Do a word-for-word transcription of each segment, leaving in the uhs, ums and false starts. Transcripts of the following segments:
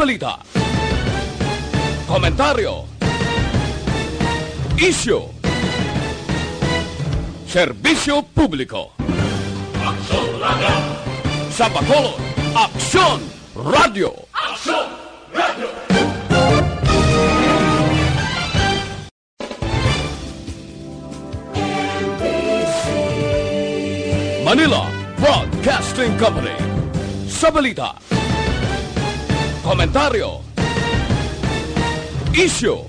Balita. Komentaryo. Isyu. Serbisyo publiko. Aksyon Radyo. Sa Bacolod, Aksyon Radyo. Aksyon Radyo. Manila Broadcasting Company. Sa balita, komentaryo, isyu,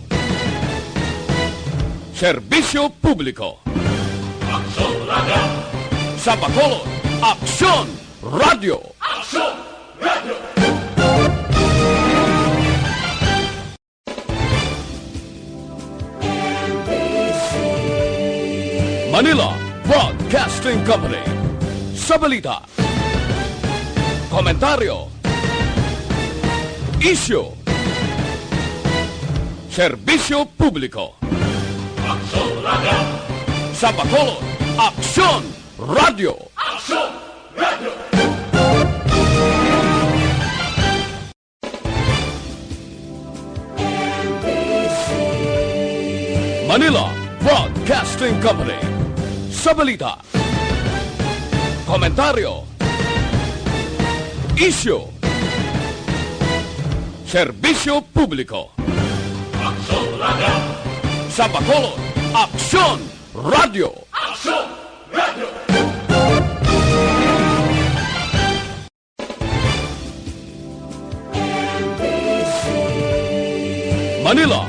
serbisyo publiko. Aksyon Radyo. Sa Bacolod, Aksyon Radyo. Aksyon Radyo. Manila Broadcasting Company. Sa balita, komentaryo, isyu, serbisyo publiko. Aksyon Radyo. Sa Bacolod, Aksyon Radyo. Aksyon Radyo. Manila Broadcasting Company. Sa balita, komentaryo, isyu, serbisyo publiko. Aksyon Radyo. Sa Bacolod, Aksyon Radyo. Aksyon Radyo. Manila.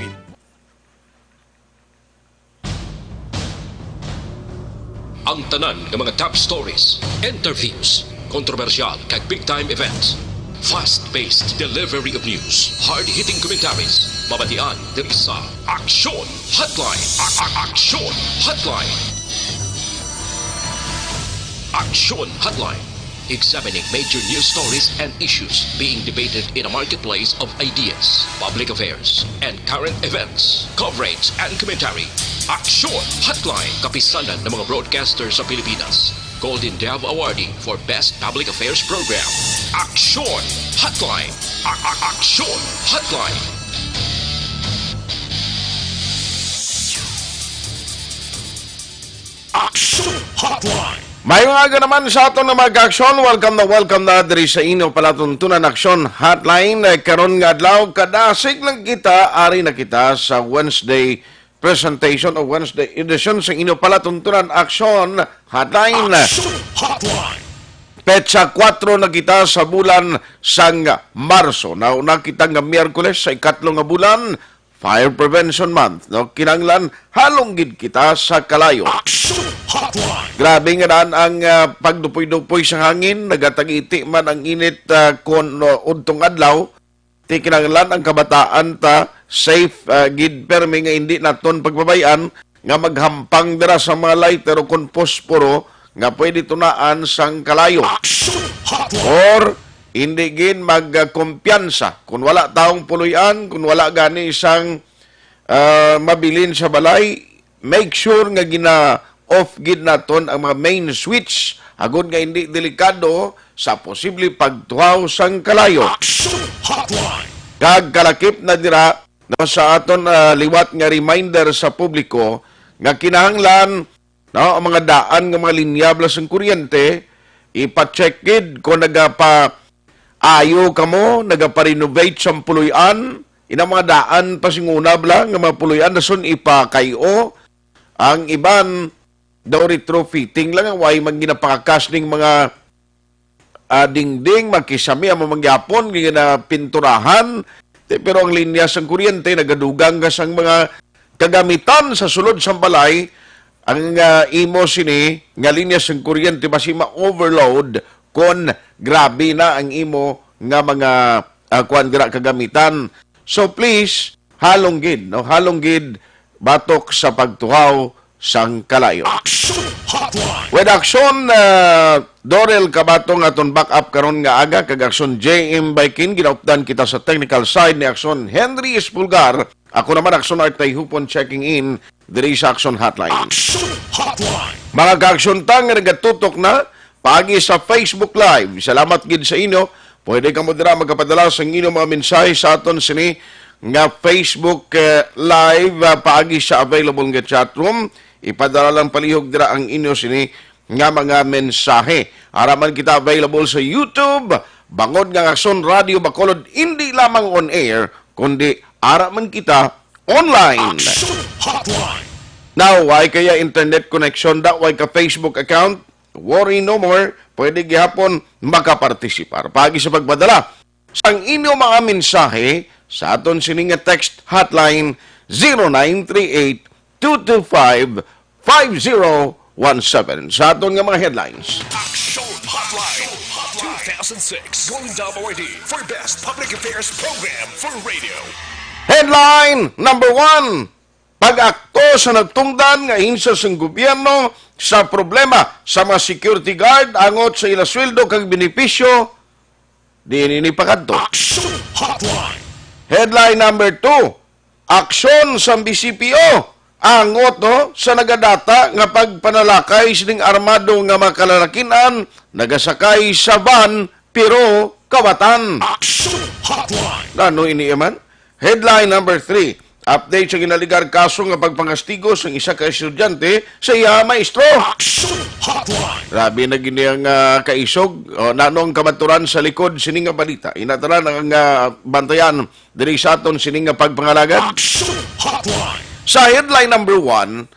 Ang tanan nga mga top stories, interviews, kontrobersyal kag big time events. Fast-paced delivery of news, hard-hitting commentaries, mabatian diri sa Aksyon Hotline. A- a- Aksyon Hotline. Aksyon Hotline. Examining major news stories and issues being debated in a marketplace of ideas, public affairs, and current events. Coverage and commentary. Aksyon Hotline. Kapisanan ng mga broadcaster sa Pilipinas. Golden Dove Awardee for Best Public Affairs Program. Aksyon Hotline. A- a- Aksyon Hotline. Aksyon Hotline. May mga aga naman sa aton nga mga aksyon. Welcome na welcome na diri sa inyo palatuntunan Aksyon Hotline. Eh, karon nga adlaw, kadasig lang kita, ari na kita sa Wednesday presentation o Wednesday edition sa inyo palatuntunan Aksyon Hotline. Aksyon Hotline. Petsa kuwatro na kita sa bulan sang Marso. Nauna kita nga Miyerkules sa ikatlo nga bulan, Fire Prevention Month, no? Kinahanglan halong gid kita sa kalayo. Aksyon Hotline. Grabe nga daan ang, ah, pagdupoy-dupoy sa hangin, nagatagiti man ang init, ah, kon, no, udtong adlaw. Ti kinahanglan ang kabataan ta safe, ah, gid permi nga hindi naton pagpabay-an nga maghampang dira sa mga lighter o kon posporo nga pwede tunaan sang kalayo. Aksyon Hotline. Or hindi gid magkumpiyansa. Kung wala taong puloy-an, kung wala gani sang, ah, mabilin sa balay, make sure nga gina-off gid naton ang mga main switch agod nga hindi delikado sa posible pagtuhaw sang kalayo. Aksyon Hotline. Kag kalakip na dira, no, sa aton, ah, liwat nga reminder sa publiko nga kinahanglan, no, ang mga daan nga mga linya bala sang kuryente, ipa-check gid kung nagapaayo kamo, nagaparenovate sang puloy-an, ina mga daan pa sing una bala nga mga puloy-an, dason ipakay-o. Ang iban daw retrofitting lang, way man ginapakakas ning mga ah, dingding, makisami amo mangyapon, ginapinturahan. Ti, pero ang linya sang kuryente nagadugang ka sang mga kagamitan sa sulod sang balay. Ang, ah, imo sini nga linya sang kuryente basi ma-overload kon grabe na ang imo nga mga, ah, kuan dira, kagamitan. So please, halong gid, no? Halong gid batok sa pagtuhaw sang kalayo. Aksyon Hotline. With Aksyon, ah, Dorel Kabato nga aton back up karon nga aga, kag Aksyon J M Baikin, ginaupdan kita sa technical side ni Aksyon Henry Espulgar. Ako naman, Aksyon Art Tayhupon, checking in diri sa Aksyon Hotline. Aksyon Hotline. Mga ka-Aksyon ta nga nagatutok na paagi sa Facebook Live, salamat gid sa inyo. Pwede kamo dira magkapadala sang inyong mga mensahe sa aton sini nga Facebook, eh, Live, ah, paagi sa available nga chat room. Ipadala lang palihog dira ang inyo sini nga mga mensahe. Ara man kita available sa YouTube, bangod nga Aksyon Radio Bacolod, hindi lamang on air, kundi ara man kita online. Action Hotline. Now, way kaya internet connection, da way ka Facebook account, worry no more, pwede gihapon makapartisipar. Paagi sa pagpadala sang inyo mga mensahe sa aton sini nga text hotline, zero nine three eight two two five five zero one seven. Sa aton nga mga headlines. Action Hotline two thousand six Golden Dome Awardee for Best Public Affairs Program for Radio. Headline number one, pag-akto sa nagtungdan nga ahensiya sang gobyerno sa problema sa mga security guard angot sa ila sweldo kag benepisyo, diin ini pakadto. Action Hotline. Headline number two, aksyon sang B C P O angot, no, sa nagadata nga pagpanalakay sining armado nga mga kalalakin-an nagasakay sa van pero kawatan. Action Hotline. Ano ini man? Headline number three, update sa ginaligar kaso nga pagpangastigo sang isa ka estudyante sa iya maestro. Action Hotline. Grabe na gini ang, ah, kaisog. O, nano ang kamaturan sa likod sini nga balita? Ina tanan ang, ah, bantayan diri sa aton sini nga pagpangalagad. Action Hotline. Sa headline number one,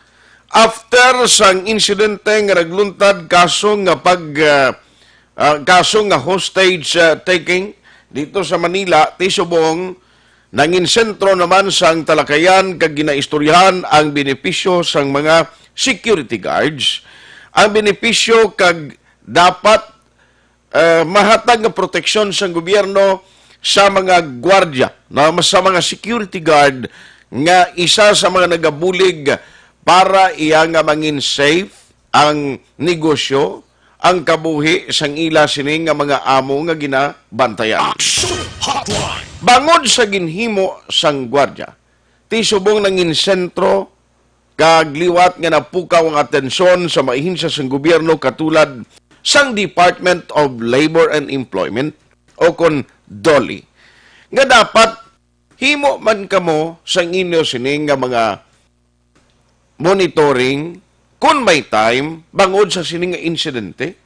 after sang insidente nga nagluntad kaso nga pag, ah, ah, kaso nga hostage, ah, taking dito sa Manila, ti subong nangin sentro naman sang talakayan kag ginaistoryahan ang benepisyo sang mga security guards. Ang benepisyo kag dapat, eh, mahatag nga proteksyon sang gobyerno sa mga gwardya, no? Sa mga security guard nga isa sa mga nagabulig para iya nga mangin safe ang negosyo, ang kabuhi sang ila sini nga mga amo nga ginabantayan. Action Hotline. Bangod sa ginhimo sang gwardya, ti subong nangin sentro kag liwat nga napukaw ang atensyon sa mga ahensya sang gobyerno katulad sang Department of Labor and Employment o kon DOLE, nga dapat himo man kamo sang inyo sini nga mga monitoring kon may time bangod sa sini nga insidente.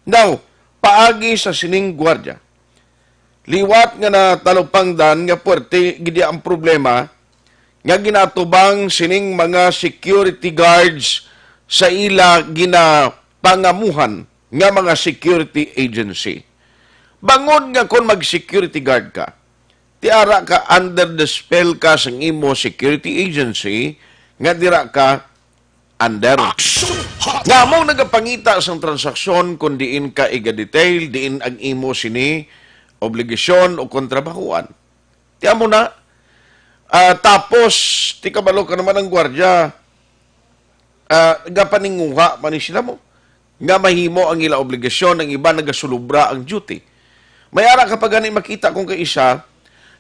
Now, paagi sa sining gwardya, liwat nga natalupangdan nga puwerte gid ang problema nga ginatubang sining mga security guards sa ila ginapangamuhan nga mga security agency. Bangod nga kon mag-security guard ka, ti ara ka under the spell ka sang imo security agency nga dira ka under. Action Hotline. Nga amo nagapangita sang transaksyon kung diin ka iga-detail, diin ang imo sini obligasyon o kontrabahuan. Ti amo na, ah, tapos, ti kabalo ka naman ang gwardya, ah, gapaninguha pa ni sila mo nga mahimo ang ila obligasyon, ang iba nagasulubra ang duty. May ara ka pa gani makita kung kaisa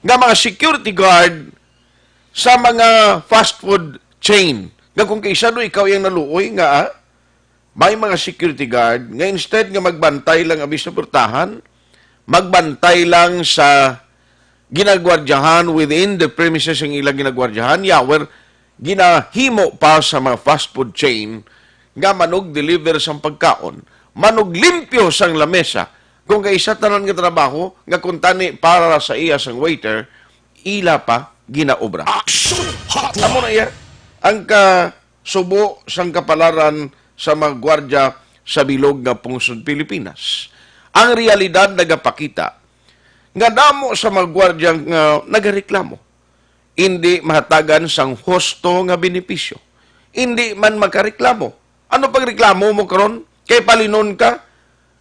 nga mga security guard sa mga fast food chain. Nga kung kaisa do ikaw yung naluoy nga, ah, may mga security guard nga instead nga magbantay lang abi sa portahan, magbantay lang sa ginagwardyahan within the premises ang ilang ginagwardyahan, yawer, ginahimo pa sa mga fast food chain nga manog-deliver sang pagkaon, manog-limpyo sang lamesa. Kung kaisa tanan nga trabaho nga kuntani para sa iya sang waiter, ila pa ginaobra. Action Hotline. Amo na iya ang ka subo sang kapalaran sa mga gwardya sa bilog nga pungsod Pilipinas. Ang realidad nagapakita nga damo sa mga gwardya nga nagareklamo, indi mahatagan sang husto nga benepisyo. Indi man makareklamo. Ano pang reklamo mo karon? Kay palinon ka,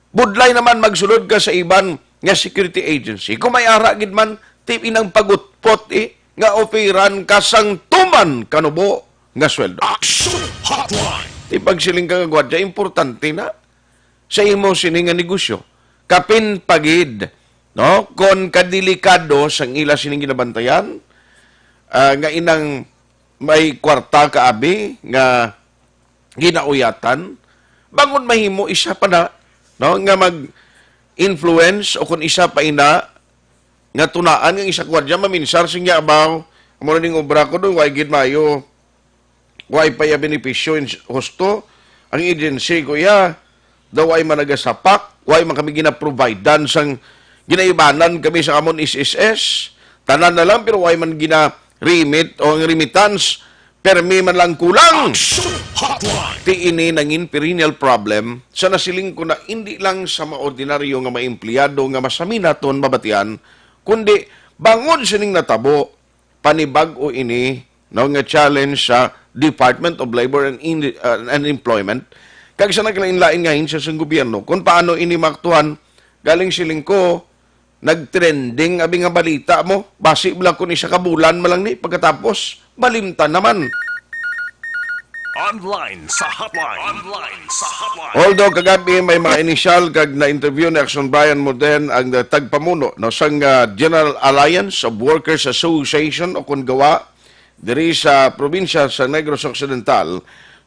budlay naman magsulod ka sa iban nga security agency. Kung may ara gid man, ti inang pagutpot, eh, nga oferan ka sang tuman kanubo nga sweldo. Action Hotline. Ti pagsiling ka nga gwardya, importante na sa imo sini nga negosyo. Kapin pa gid, no? Kon kadelikado sang ila sining ginabantayan, ah, nga inang may kwarta ka abi nga ginauyatan, bangod mahimo isa pa na, no, nga mag influence o kung isa pa ina nga tunaan nga isa gwardiya maminsar sa iya abaw, amo na ning obra ko doon, way gid maayo, way pa iya benepisyo, ins-, husto ang agency ko iya, daw way man nagasapak, way man kami ginaprovidean sang ginaibanan kami sa amon S S S, tanan na lang pero way man gina-remit o ang remittance, permi man lang kulang. Action Hotline. Ti ini nangin perennial problem sa nasiling ko na indi lang sa mga ordinaryo nga mga empleyado nga masami naton mabatian, kundi bangod sining natabo, panibag-o ini, no, nga challenge sa Department of Labor and, Indi- uh, and Employment kag sa naglain-lain nga ahensya sang gobyerno kung paano ini maaktuhan. Galing siling ko, nagtrending abi nga balita mo, basi bala kun isa ka bulan man lang ni pagkatapos, malimtan naman. Online sa hotline. Online sa hotline. Although kagabi may mga inisyal kag na-interview ni Action Brian Moden ang, uh, tagpamuno, no, sang, uh, General Alliance of Workers Association o kun gawa diri sa probinsya sa Negros Occidental.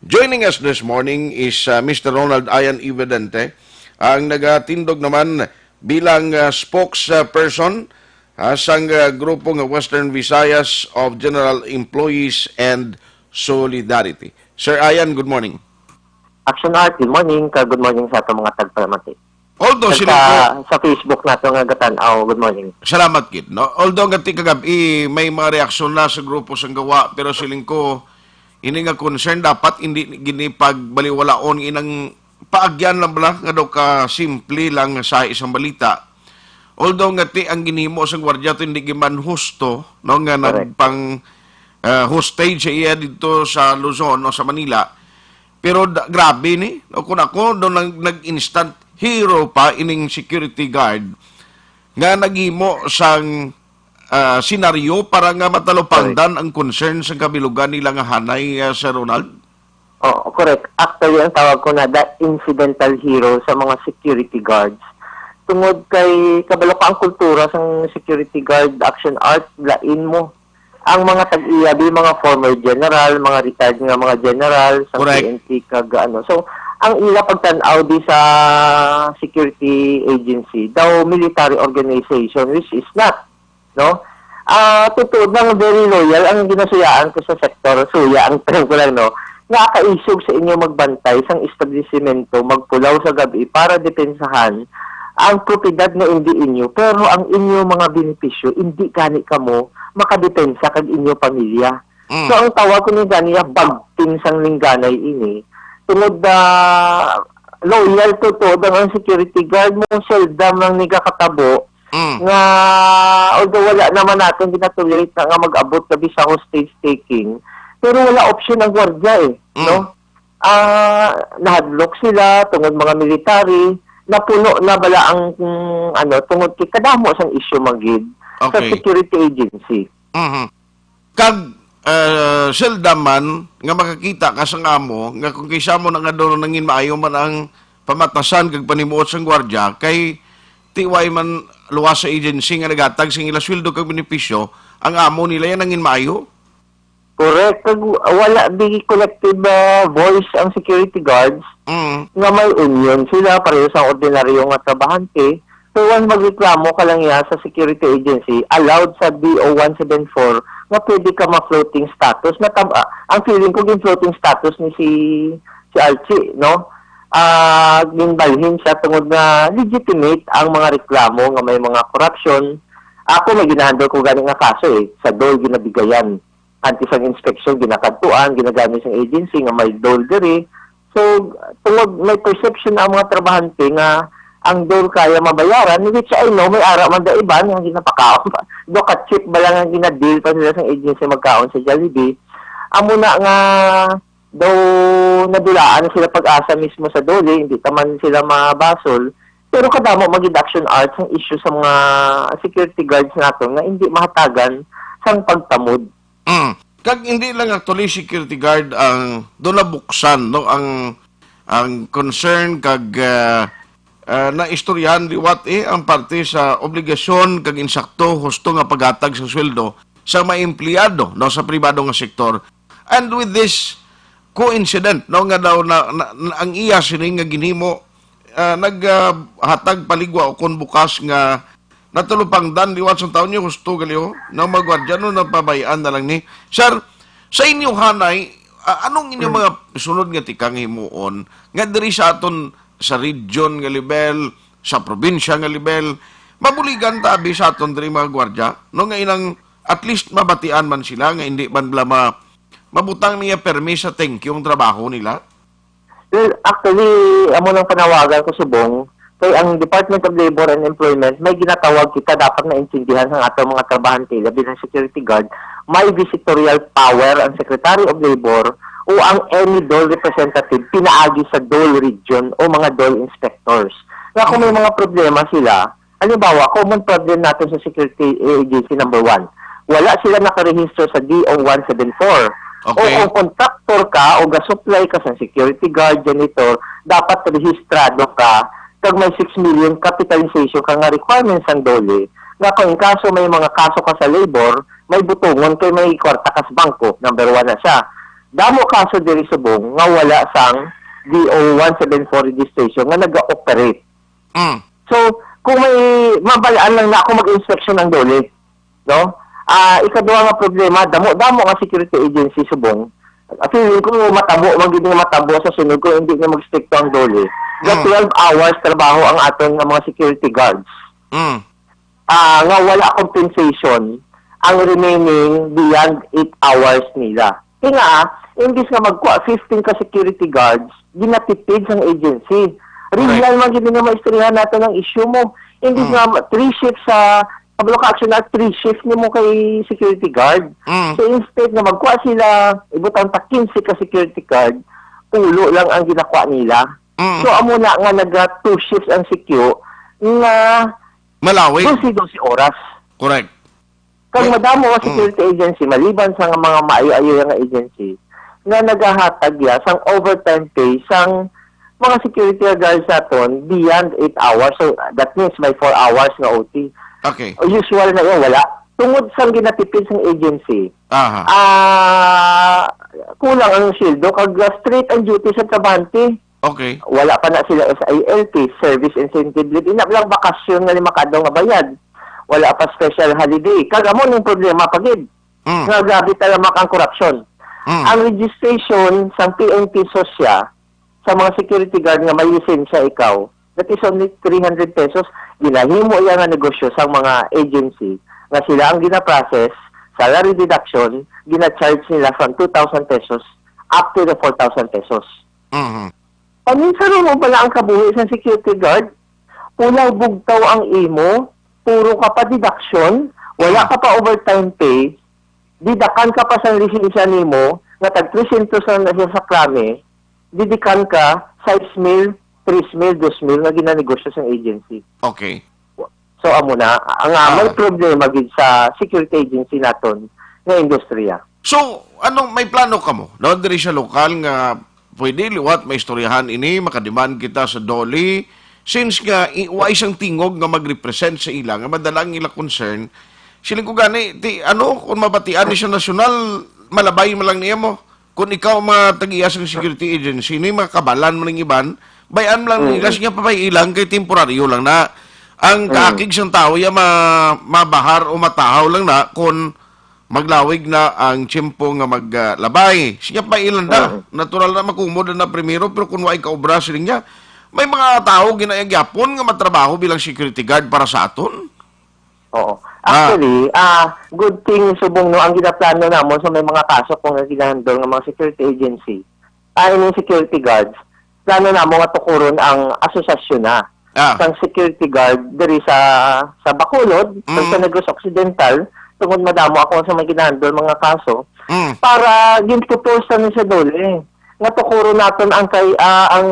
Joining us this morning is, uh, Mister Ronald Ian Evidente, ang nagatindog naman bilang, uh, spokesperson, uh, sang, uh, grupo nga Western Visayas of General Employees and Solidarity. Sir Ian, good morning. Action Art, good morning, ka good morning sa atong mga tagpalamati. Although At siling ko, sa, sa Facebook nato nga gatan-aw, good morning. Salamat gid, no? Although nga ti kagabi may mga reaksyon na sa grupo sang gawa, pero siling ko ini nga concern dapat hindi gini pagbaliwalaon, inang paagyan lang bala nga daw ka simple lang sa isang balita. Although nga ti ang ginhimo sang gwardiya to hindi giman husto, no, nga Correct. nagpang, ah, hostage sa iya dito sa Luzon o sa Manila. Pero da- grabe ni, no, kung ako do nag, nag-instant hero pa ining security guard nga naghimo sang, ah, senaryo para nga matalupangdan ang concern sa kabilugan nila nga hanay, ah, Sir Ronald? Oh, correct. Actually, ang tawag ko na the incidental hero sa mga security guards. Tungod kay kabalo ko ang kultura sang security guard, Action Art, lain mo. Ang mga tag-iya, di mga former general, mga retired nga mga general sa Correct. P N P kag ano. So, ang ila pagtan-aw di sa security agency, daw military organization, which is not, no? Ah, totoo nang very loyal ang ginasuyaan ko sa sektor, suya ang term ko lang, no? Nga kaisog sa inyo magbantay sang establisimento, magpulaw sa gabi para depensahan ang propiedad nga indi inyo, pero ang inyo mga benepisyo, indi gani kamo makadepensa kag inyo pamilya. Mm. So, ang tawag ko ni gani, bagting sang lingganay ini. Tungod na loyal to, to, ang security guard mo, seldom lang nagakatabo, Mm. nga, although wala naman natin ginatolerate na nga mag-abot gabi sa hostage taking, pero wala option ang gwardiya eh, Mm. no? Ah, nahadlok sila tungod mga military, napuno na bala ang, mm, ano, tungod kay kadamo sang issue magid sa Okay. security agency. Mhm. Kag, eh, seldom man nga makakita ka sang amo nga kung kaysa mo na nga daw nangin maayo man ang pamatasan kag panimuot sang gwardiya, kay ti way man luwas sa agency nga nagatag sing ila sweldo kag benepisyo, ang amo nila yan nangin maayo. Correct. Kag wala di collective, ah, voice ang security guards Mm. nga may union sila, pareho sa ordinaryo nga trabahante. So, once magreklamo ka lang ya sa security agency, allowed sa D O one seven four nga pwede ka ma-floating status. Natab-, ah, ang feeling ko, gin-floating status ni si, si Archie, no? Ah, ginbalhin siya tungod nga legitimate ang mga reklamo nga may mga korupsyon. Ako, may ginahandle ko gani nga kaso eh, sa DOLE ginabigayan. Antes ang inspeksyon, ginakadtuan, ginagamit sang agency nga may DOLE diri. So, tungod may perception ang mga trabahante nga ang DOLE kaya mabayaran, which I know, may ara man da iban nga ginapakaon pa. Do ka cheap ba lang ang ginadeal pa nila sa agency magkaon sa Jollibee. Amo na nga daw nadulaan sila pag-asa mismo sa DOLE, hindi ta man sila mabasol. Pero kadamo magid Action Art ang issue sa mga security guards naton nga hindi mahatagan sang pagtamod. Mm. Kag hindi lang actually security guard ang do nabuksan, no, ang, ang concern kag, ah, ah, naistoryahan liwat, eh, ang parte sa obligasyon kag insakto husto nga paghatag sa sweldo sa mga empleyado, no, sa pribado nga sektor. And with this coincident, no, nga daw na, na, na ang iya sini nga ginhimo ah, nag, ah, hatag paligwa o kon bukas nga natulupangdan liwat sang tawo niyo, husto gali, oh. Nang magwardya, no, napabayaan na lang ni. Sir, sa inyo hanay, ah, anong inyo mga sunod nga tikang himuon nga diri sa aton, sa region nga level, sa probinsya nga level, mabuligan ta abi sa aton diri mga gwardya, no, nga inang at least mabatian man sila nga hindi man bala ma-, mabutang niya permi sa thank you ang trabaho nila? Well, actually, amo nang panawagan ko subong, kay ang Department of Labor and Employment, may ginatawag kita dapat naintindihan sa ato mga trabahante, labi na security guard, may visitorial power ang Secretary of Labor o ang any DOLE representative pinaagi sa DOLE region o mga DOLE inspectors. Nga kung may mga problema sila, halimbawa, common problem natin sa security agency number one, wala sila nakarehister sa D O one seven four. Okay. O kung contractor ka o gasupply ka sa security guard, janitor, dapat rehistrado ka kag may six million capitalization ka nga requirements sang DOLE, nga kung in kaso may mga kaso ka sa labor, may butongon kay may kwarta ka sa bangko, number one na siya. Damo kaso diri subong nga wala sang D O one seven four registration nga naga-operate. Mm. So, kung may mabalaan lang na ako mag-inspeksyon ng DOLE, no? Ah, ikaduha nga problema, damo-damo nga security agency subong. Ah, feeling ko matabo man gid nga matabo sa sunod kung hindi na magstrikto ang DOLE. Nga Mm. twelve hours trabaho ang aton nga mga security guards. Mm. Ah, nga wala compensation ang remaining beyond eight hours nila. Kaya nga, imbis nga magkuha fifteen ka security guards, ginatipid sang agency. Correct. Real man gid nga maistoryahan nato ang issue mo. Imbis Mm. nga three shifts sa, kabalo ka, actually, three shifts nimo kay security guard. Mm. So, instead nga magkuha sila, ibutang ta quince ka security guard, tulo lang ang ginakuha nila. Mm. So, amo na nga naga two shifts ang C Q nga Malawig. dose, dose oras. Correct. Kag May madamo nga Mm. security agency, maliban sa nga mga maayo-ayo nga agency, nga nagahatag ya sang overtime pay sang mga security guards naton beyond eight hours. So, that means may four hours nga O T. Okay. Usual na yun, wala. Tungod sang ginatipid sang agency, Aha. ah, kulang ang sweldo, kag, ah, straight ang duty sa trabahante. Okay. Wala pa na sila S I L T, service incentive leave. Ina lang bakasyon nga lima ka adlaw nga bayad. Wala pa special holiday. Kag amo ning problema pa gid. Mm. Nga grabe talamak ang korupsyon. Mm. Ang registration sang P N P SOSYA sa mga security guard nga may lisensya ikaw, that is only three hundred pesos. Ginahimo iya nga negosyo sang mga agency nga sila ang gina-process, salary deduction, gina-charge nila from two thousand pesos up to the four thousand pesos. Mhm. Paminsaron mo pala ang kabuhi sa security guard. Pulaw bugtaw ang imo, puro ka pa deduction, wala ka pa overtime pay, didakan ka pa sa lisensya nimo, nga tag trescientos na siya sa krami, didikan ka sais mil, tres mil, dos mil nga ginanegosyo sa agency. Okay. So, amo na. Ang, ah, may Ah. problema gid sa security agency naton nga industriya. So, anong may plano kamo, no, diri sa lokal nga pwede liwat maistoryahan ini, makademand kita sa DOLE, since nga i-, wa isang tingog nga mag-represent sa ila, nga madala ang ila concern. Siling ko gani, ti, ano, kung mabatian ni sa nasyonal, malabay man lang niya mo. Kung ikaw matag-iya sang security agency, ni makabalan mo ning iban, bayan mo lang Mm. nila siya, papay ilang kay temporaryo lang na. Ang Mm. kaakig sang tawo, ya ma-, mabahar o matahaw lang na kung maglawig na ang tiyempo nga maglabay. Siya pa ilanda. Mm. Natural na makumod na primero, pero kung wa ikaw obra, siling niya, may mga tawo ginaagyapon nga matrabaho bilang security guard para sa aton. Oo. Ah. Actually, ah, good thing subong, no, ang ginaplano namon sa may mga kaso kung ang ginahandle nga mga security agency, ah, ining security guards, plano namo nga tukuron ang asosasyon na Ah. sang security guard diri sa, sa Bacolod, Mm. sa Negros Occidental, tungod madamo ako sa may ginahandle mga kaso, Mm. para ginpropose na sa DOLE nga tukuron naton ang kay, ah, ang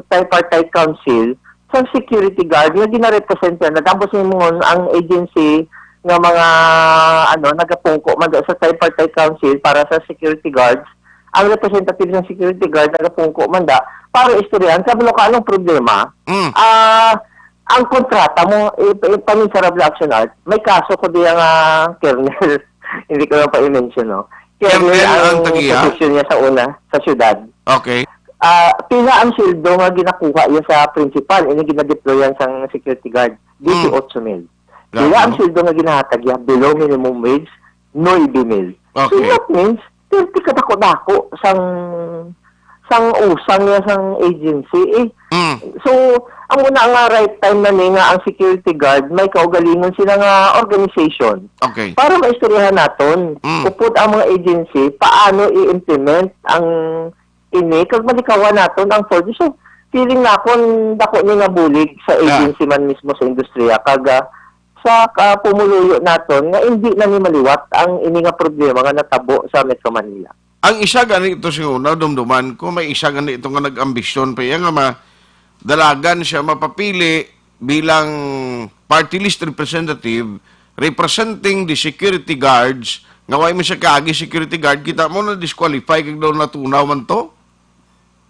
tripartite council sa security guard nga ginarepresenta na, tapos yung mga ang agency nga mga, ano, nagapungko man sa tripartite council para sa security guards, ang representative sa security guard nagapungko man da para istoryahan sa ano ka, anong problema. Mm. Ah, ang kontrata mo, i-, i-, paminsa ra bala, Action Art, may kaso ko diya nga kernel. Hindi ko lang pa i-mention, no? Kernel Kernel ang ang tag-iya? posisyon niya sa una, sa syudad. Okay. Ah, pila ang sweldo nga ginakuha niya sa principal, ini ginadeployan sang security guard? Mm. Disiotso mil. Grabe, Pila ang no? sweldo nga ginahatag niya? Below minimum wage, nuebe mil. So, Okay. that means, thirty ka dako-dako sang, sang usang niya sang agency, eh. Mm. So, amo na nga right time na ni nga ang security guard, may kaugalingon sila nga organization. Okay. Para maistoryahan naton, Mm. upod ang mga agency, paano i-implement ang ini, kag malikawan naton ang forty. So, feeling nakon dako ni nga bulig sa Ah. agency man mismo sa industriya, kag, ah, sa, ah, pumuluyo naton nga hindi na ni maliwat ang ini nga problema nga natabo sa Metro Manila. Ang isa gani ito, siguro, dumduman ko, may isa gani ito nga nag-ambisyon pa iya nga ma-, dalagan siya mapapili bilang party list representative representing the security guards, nga way man siya kaagi security guard, kita mo na disqualify kag daw natunaw man to?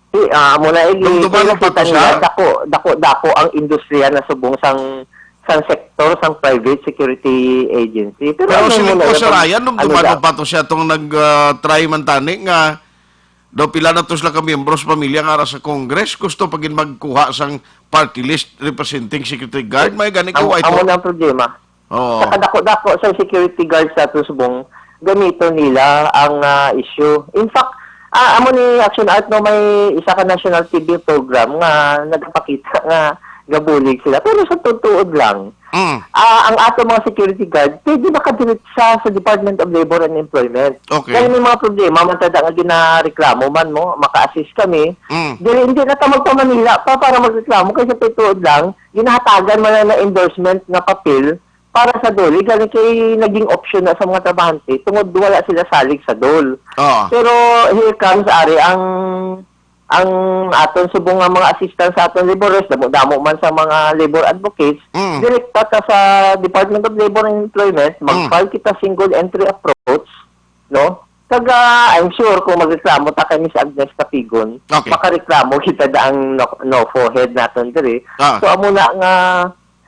Di, ah, amo na, eh, Dumduman kaya mo pa to nakita nila, siya? dako, dako, dako ang industriya na subong sang, sang sektor, sang private security agency. Pero Pero ano siling mo na ko, Sir yan? Ryan, ano dumduman da? mo pa to siya tong nag, ah, try man tani nga daw pila na to sila ka miyembro sa pamilya nga ara sa Congress, gusto pa gid magkuha sang party list representing secretary guard. May gani ko, Amo, ito. amo na ang problema. Oo. Sa kadako-dako sa security guards sa subong, gamito nila ang, ah, issue. In fact, ah, amo ni Action Art, no, may isa ka national T V program nga nagapakita nga gabulig sila. Pero sa tuod lang, Mm. ah, ang ato mga security guard, pwede makadiretsa sa Department of Labor and Employment. Okay. Kaya may mga problema, man tada nga ginareklamo man mo, maka-assist kami. Mm. Dili, hindi na ta magpa-Manila pa para magreklamo, kay sa tuod lang, ginahatagan man na, na endorsement nga papel para sa DOLE, gani kay naging option na sa mga trabahante tungod wala sila salig sa DOLE. Oo. Pero here comes, ari, ang, ang aton subong nga mga assistance sa aton laborers, damo-damo man sa mga labor advocates, Mm. direkta ta sa Department of Labor and Employment, Mm. mag-file kita single entry approach, no? Kag, ah, I'm sure kung magreklamo ta kay Miss Agnes Tapigon, Okay. makareklamo kita daang no, no forehead naton diri. Ah. So, amo na nga,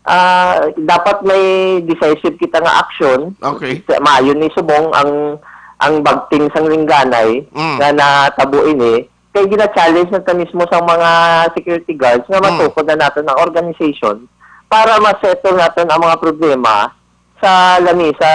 ah, dapat may decisive kita nga action. Okay. Sa maayo ni subong ang, ang bagting sang lingganay Mm. nga natabo ini, kay gina-challenge na ta mismo sang mga security guards nga Mm. matukod na naton ang organization para ma-settle naton ang mga problema sa lamisa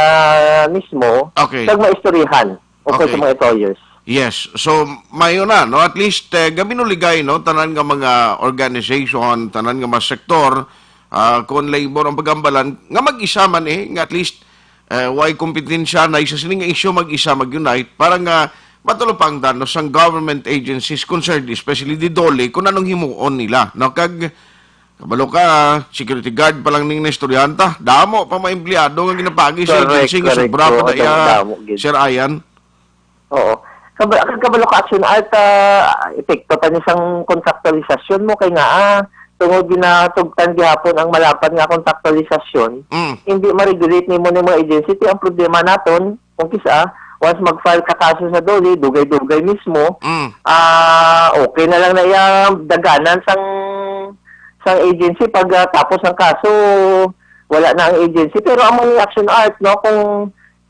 mismo, Okay. kag maistoryahan ukol Okay. sa mga employers. Yes. So, mayo na, no? At least, eh, gabinuligay, no? Tanan nga mga organization, tanan nga mga sektor, ah, kung labor ang pagambalan, nga mag-isa man, eh, nga at least, eh, way kompetensya na isa sini nga issue, mag-isa, mag-unite, para nga matulupangdan, no, sang government agencies concerned, especially the DOLE, kung anong himuon nila, no? Kag, kabalo ka, security guard pa lang ning naistoryahan ta. Damo pa mga empleyado nga ginapagi sa Correct, agency nga correct. sobra pa Oo, daya, damo, damo, gid. Sir Ayan. Oo. Kab-, kabalo ka, Action Art, ah, epekto pa ni sang kontraktualisasyon mo kay nga, ah, tungod ginatugtan gihapon ang malapad nga kontraktualisasyon, Mm. hindi ma-regulate nimo ni mga agency. Ti ang problema naton, kung kisa, once mag-file ka kaso sa DOLE, dugay-dugay mismo, Mm. ah, okay na lang na iya daganan sang, sang agency. Pag, ah, tapos ang kaso, wala na ang agency. Pero amo ni Action Art, no, kung,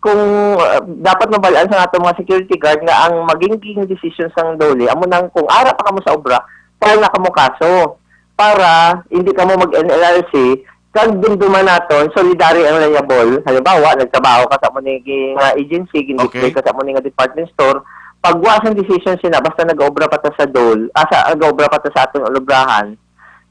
kung, ah, dapat mabalaan sa ato mga security guard nga ang maging decision sang DOLE, amo nang kung ara pa kamo sa obra, file na kamo kaso para hindi kamo mag-N L R C, kag dumduman naton, solidary and liable. Halimbawa, nagtrabaho ka sa amo ni nga agency, gin-deploy Okay. ka sa amo ni nga department store, pagwa sang decision sina, basta nag-obra pa ta sa DOLE, ah, sa, nag-obra pa ta sa aton ulubrahan,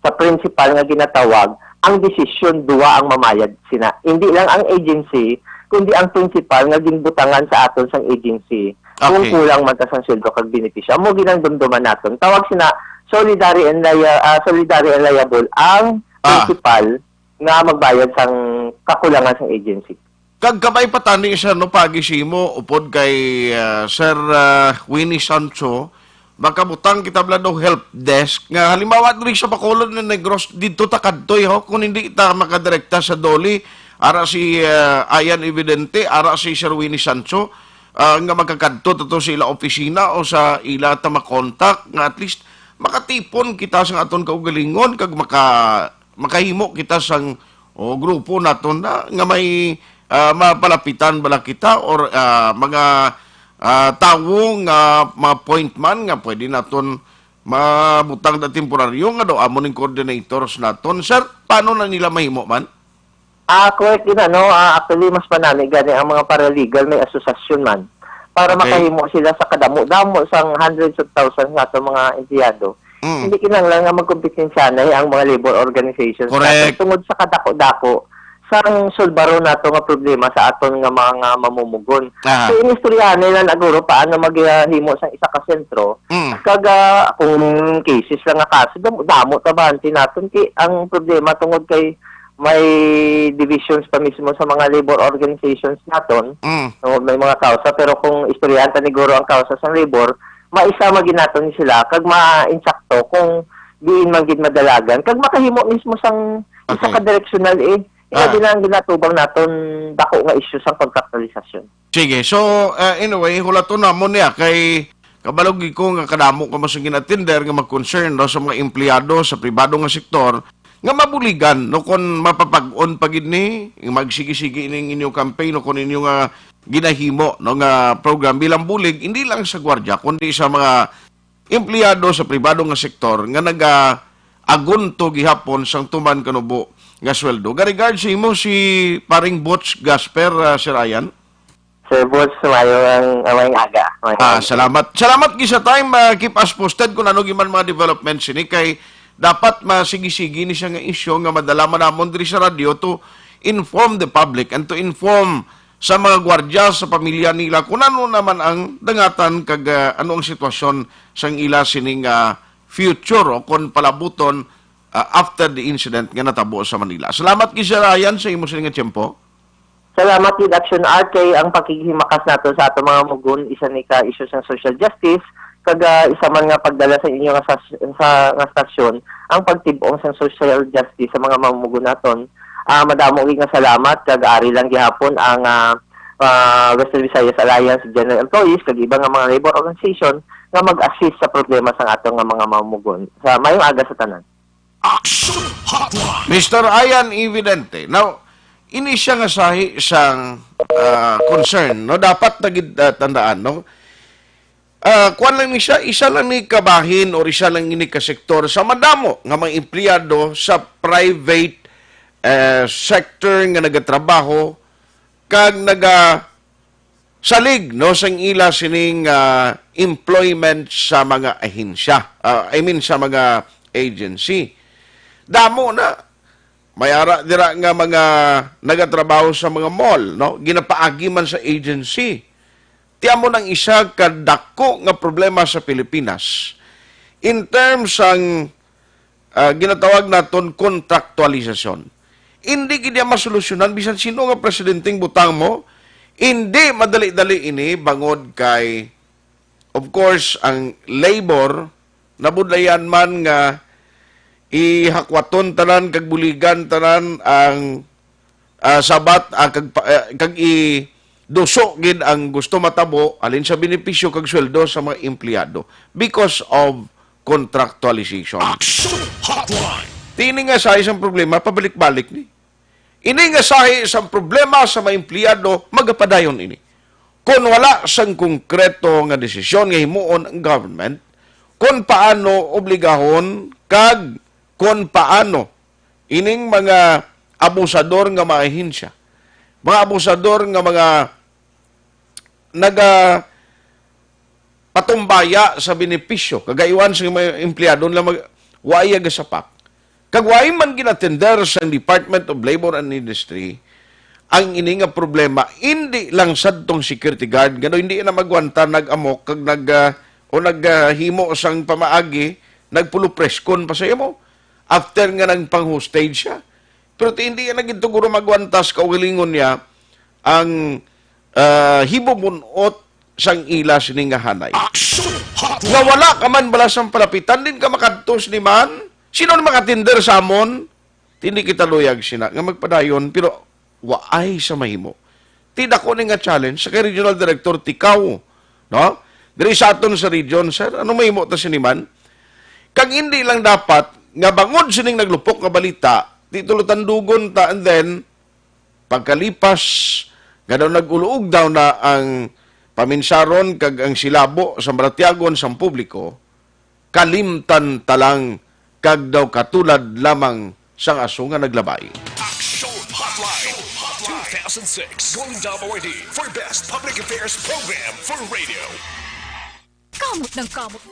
sa principal nga ginatawag, ang desisyon duwa ang mamayad sina. Hindi lang ang agency, kundi ang principal nga ginbutangan sa aton sang agency. Kung Okay. kulang man ta sang sweldo kag benepisyo. Amo ginang dumduman naton. Tawag sina solidary and lia-, ah, solidary and liable ang Ah. principal nga magbayad sang kakulangan sang agency. Kag kabay pa tani, sir, no, pagi simo, upod kay, ah, Sir, ah, Winnie Sancho, makabutang kita bala daw help desk nga halimbawa diri sa Bacolod ni Negros, didto ta kadtoy, ho, kung hindi ta makadirekta sa DOLE, ara si, ah, Ayan Evidente, ara si Sir Winnie Sancho, ah, nga magkakadto ta to sa ila opisina o sa ila ta makontak nga at least makatipon kita sa aton kaugalingon kag maka-, makahimo kita sang, o, grupo naton na nga may, ah, mapalapitan bala kita or, ah, mga, ah, tawo nga mga point man nga pwede naton, mabutang na temporaryo nga daw amo ning coordinators naton. Sir, paano na nila mahimo man? Ah, correct din, ano, ah, actually, mas manami gani ang mga paralegal may asosasyon man para Okay. makahimo sila sa kadamo-damo sang hundreds of thousands nga ato mga empleyado. Mm. Hindi kinahanglan nga magkompetensianay ang mga labor organizations Correct. natin tungod sa kadako-dako sang sulbaro nato nga problema sa aton nga mga mamumugon. Aha. So, inistoryahan nila na guro paano maghimo sang isa ka sentro. Mm. Kag, ah, kung cases lang nga kaso, damo, damo ta ba naton kay ang problema tungod kay may divisions pa mismo sa mga labor organizations naton. Mm. No, may mga kausa, pero kung istoryahan ta ni guro ang kausa sa labor, maisama gid naton ni sila kag ma-insakto kung diin man gid madalagan kag makahimo mismo sang isa Okay. ka direksyonal eh. Ah. Ilabi na ang ginatubang naton dako nga isyu sang kontraktualisasyon. Sige. So, uh, anyway, hulaton namon niya kay kabalog ko nga kadamo ka mas ginatender nga mag-concern, no, sa mga empleyado sa pribado nga sektor nga mabuligan, no, kung mapapag-on pa gid ni magsigi-sigi ning inyo campaign, no, kung inyo nga ginahimo, no, nga program bilang bulig, hindi lang sa gwardiya kundi sa mga empleyado sa pribado nga sektor nga naga-agunto gihapon sang tuman kanubo nga sweldo. Ga regard sa imo si paring Butch Gasper, ah, Sir Ayan. Sir Butch, mayo ang, ah, maayong aga. Maayong Ah, aga. salamat. Salamat gid sa time. Ah, keep us posted kung ano gid man mga developments ini kay dapat masigi-sigi ni siya nga isyu nga madala man namon diri sa radyo to inform the public and to inform sa mga gwardiya, sa pamilya nila kung ano naman ang dangatan kag, ah, ano ang sitwasyon sang ila sining, ah, future o kon palabuton, ah, after the incident nga natabo sa Manila. Salamat gid, Sir Ayan, sa imo sining nga tiyempo. Salamat gid, Action Art, kay ang pakighimakas nato sa ato mga mugon isa ni ka isyu sang social justice kag, ah, isa man nga pagdala sa inyo nga sa, sa nga stasyon ang pagtib-ong sang social justice sa mga mamumugon naton. Ah, madamo gid nga salamat kag ari lang gihapon ang, ah, ah, Western Visayas Alliance General Employees kag iba nga mga labor organization nga mag-assist sa problema sang ato nga mga mamumugon. Sa mayong aga sa tanan. Action Hotline. Mister Ayan Evidente. Now, ini siya nga sahi sang, ah, concern, no? Dapat na gid, ah, tandaan, no? Ah, kuwan lang ni siya, isa lang ni kabahin or isa lang ini ka sektor sa madamo nga mga empleyado sa private, eh, sector nga nagatrabaho kag naga salig, no, sang ila sining, ah, employment sa mga ahensya, ah, I mean sa mga agency. Damo na. May ara dira nga mga nagatrabaho sa mga mall, no, ginapaagi man sa agency. Ti amo nang isa ka dako nga problema sa Pilipinas in terms sang, ah, ginatawag naton kontraktualisasyon. Hindi gid niya masolusyonan bisan sino nga presidenteng butang mo. Hindi madali-dali ini bangod kay, of course, ang labor nabudlayan man nga ihakwaton tanan kag buligan tanan ang, ah, sabat, ah, kag pa- ah, kag iduso gid ang gusto matabo halin sa benepisyo kag sweldo sa mga empleyado because of contractualization. Action Hotline. Ti ini nga sahi sang problema, pabalik-balik ni. Ini nga sahi sang problema sa mga empleyado, magapadayon ini. Kon wala sang konkreto nga desisyon nga himuon ang government, kon paano obligahon kag kon paano ining mga abusador nga mga ahensya, mga abusador nga mga naga patumbaya sa benepisyo, kagaiwan sa mga empleyado nila mag, wa iya gasapak. Kag wa man ginatender sa Department of Labor and Industry ang ini nga problema, indi lang sadtong security guard nga daw hindi na magwanta, nag-amok kag nag, ah, o naghimo sang pamaagi, nagpulupreskon pa sa imo after nga nagpang-hostage siya. Pero ti hindi na gid to guro magwanta sa kaugalingon niya ang, ah, hibubun-ot sang ila sini nga hanay. Action Nga Hotline. wala ka man bala sang palapitan, din ka makadto sini man. Sino na makatinder sa amon? Hindi kita luyag sina nga magpadayon, pero waay sa mahimo. Ti dako ni nga challenge sa kay Regional Director Tikaw, no? Diri sa aton sa region, sir, ano mahimo ta sini man? Kag hindi lang dapat nga bangod sining naglupok nga balita, ti tulutandugon ta, and then pagkalipas nga daw nag-uluog daw na ang paminsaron kag ang silabo sa maratiagon sang publiko, kalimtan ta lang kag daw katulad lamang sang aso nga naglabay. Action Hotline two thousand six Golden Dome Awardee for Best Public Affairs Program for Radio. Kamot ng kamot.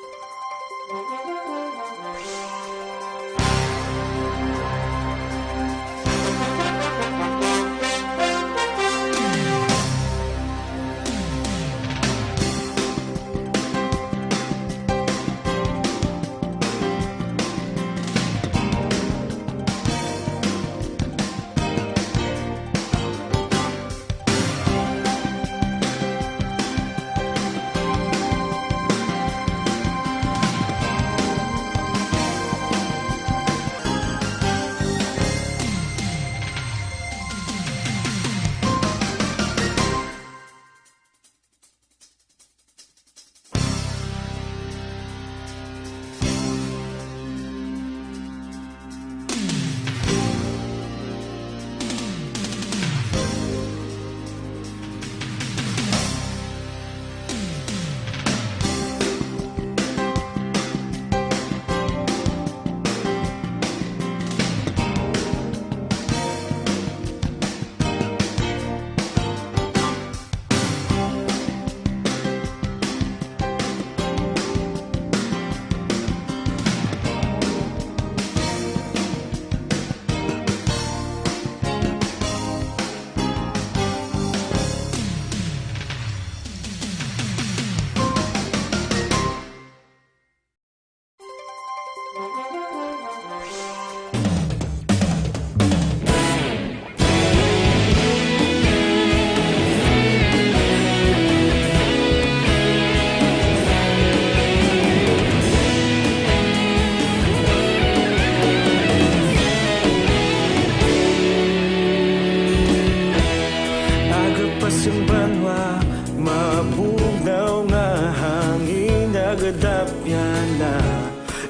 Aga pa sang banwa, mabugnaw nga hangin nagadapyan na.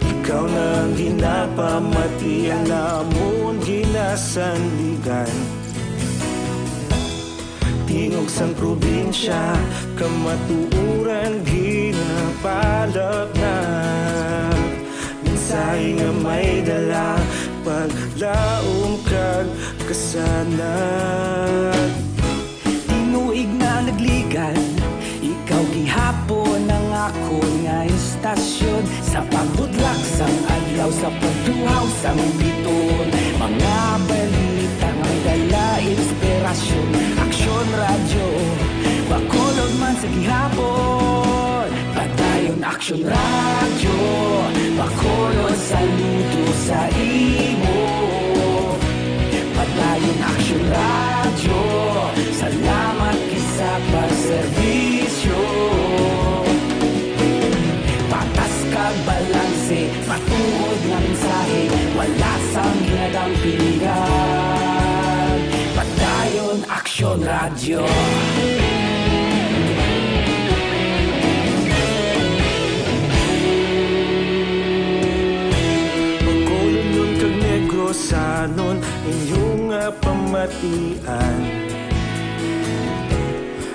Ikaw na ang ginapamati, ang amon ginasandigan. Tingog sang probinsya, kamatuoran ginapalapnag. Mensahe nga may dala, paglaom kag kasanag. Tinuig na nagligad, ikaw gihapon ang akon nga istasyon. Sa pagbudlak sang adlaw, sa pagtuhaw sang biton, mga balita nga may dala inspirasyon. Aksyon Radyo, Bacolod man sa gihapon. Padayon Aksyon Radyo, Bacolod, saludo sa imo. Padayon Aksyon Radyo, salamat gid sa pagserbisyo. Patas kag balanse, matuod nga mensahe, wala sang ginadampingan. Padayon Aksyon Radyo. Bacolodnon kag Negrosanon, inyo nga pamatian.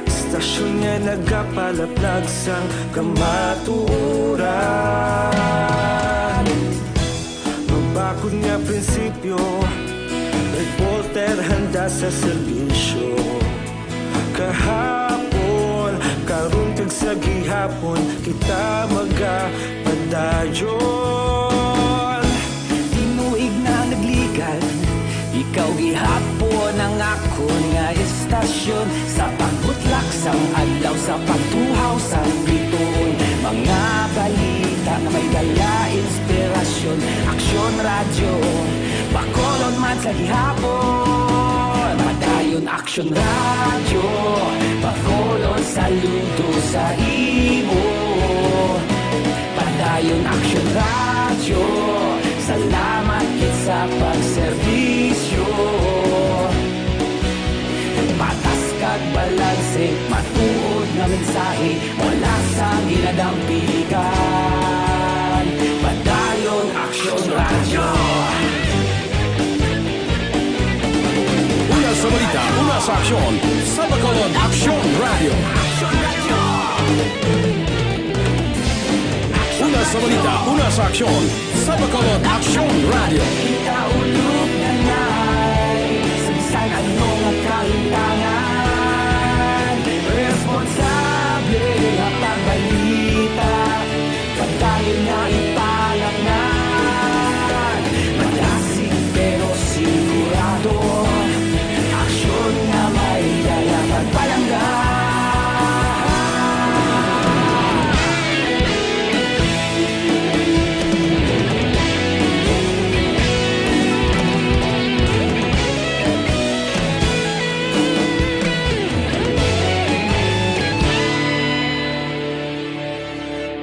Istasyon nga nagapalaplag sang kamatuoran. Mabakod nga prinsipyo, reporter handa sa serbisyo. Kahapon, karon kag sa gihapon, kita magapadayon. Tinuig na nagligad, ikaw gihapon ang akon nga istasyon. Sa pagbutlak sang adlaw, sa pagtuhaw sang bituon, mga balita nga may dala inspirasyon. Aksyon Radyo, Bacolod man sa gihapon. Padayon Aksyon Radyo, Bacolod, saludo sa imo. Padayon Aksyon Radyo, salamat gid sa pagserbisyo. Patas kag balanse, matuod nga mensahe, wala sang ginadampigan. Padayon Aksyon Radyo. Una sa balita, una sa aksyon, sa Bacolod Aksyon Radyo. Una sa balita, una Sa aksyon, sa Bacolod Aksyon Radio. Ikaulog na na'y sabisan ano nga kahintangan. Responsable nga pagbalita, padayon nga ipalaknag. Malasig pero sigurado, aksyon nga may dala pagpalangga.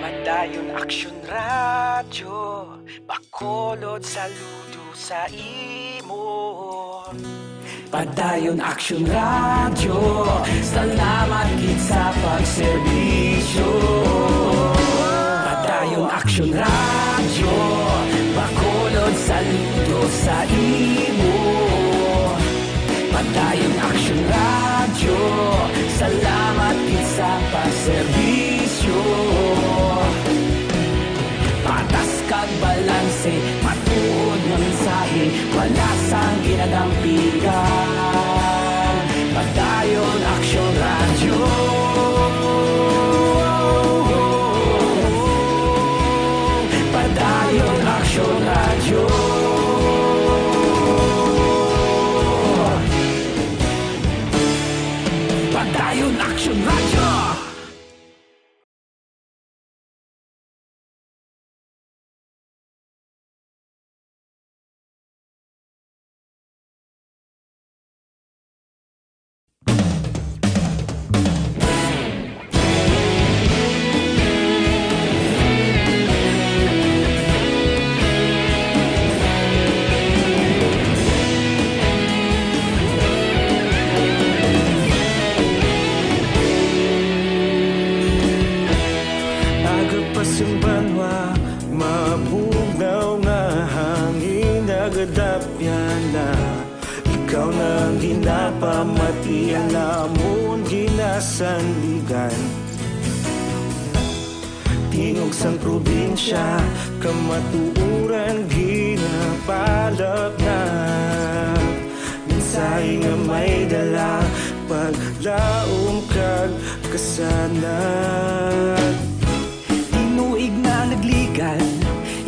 Padayon Aksyon Radyo, Bacolod, saludo sa imo. Padayon Aksyon Radyo, salamat gid sa pagserbisyo. Padayon Aksyon Radyo, Bacolod, saludo sa imo. Padayon Aksyon Radyo, salamat gid sa pagserbisyo. Patas kag balanse, matuod nga mensahe, wala sang ginadampigan. Padayon Aksyon Radyo. Padayon Aksyon Radyo. Padayon Aksyon Radyo. Aga pa sing banwa, mabugnaw nga hangin nagadapyan na. Ikaw na ang ginapamatian namon ginasandigan. Tingog sang probinsya, kamatuoran ginapalapnag. Mensahe nga may dala, paglaom kag kasanag. Tinuig na nagligad,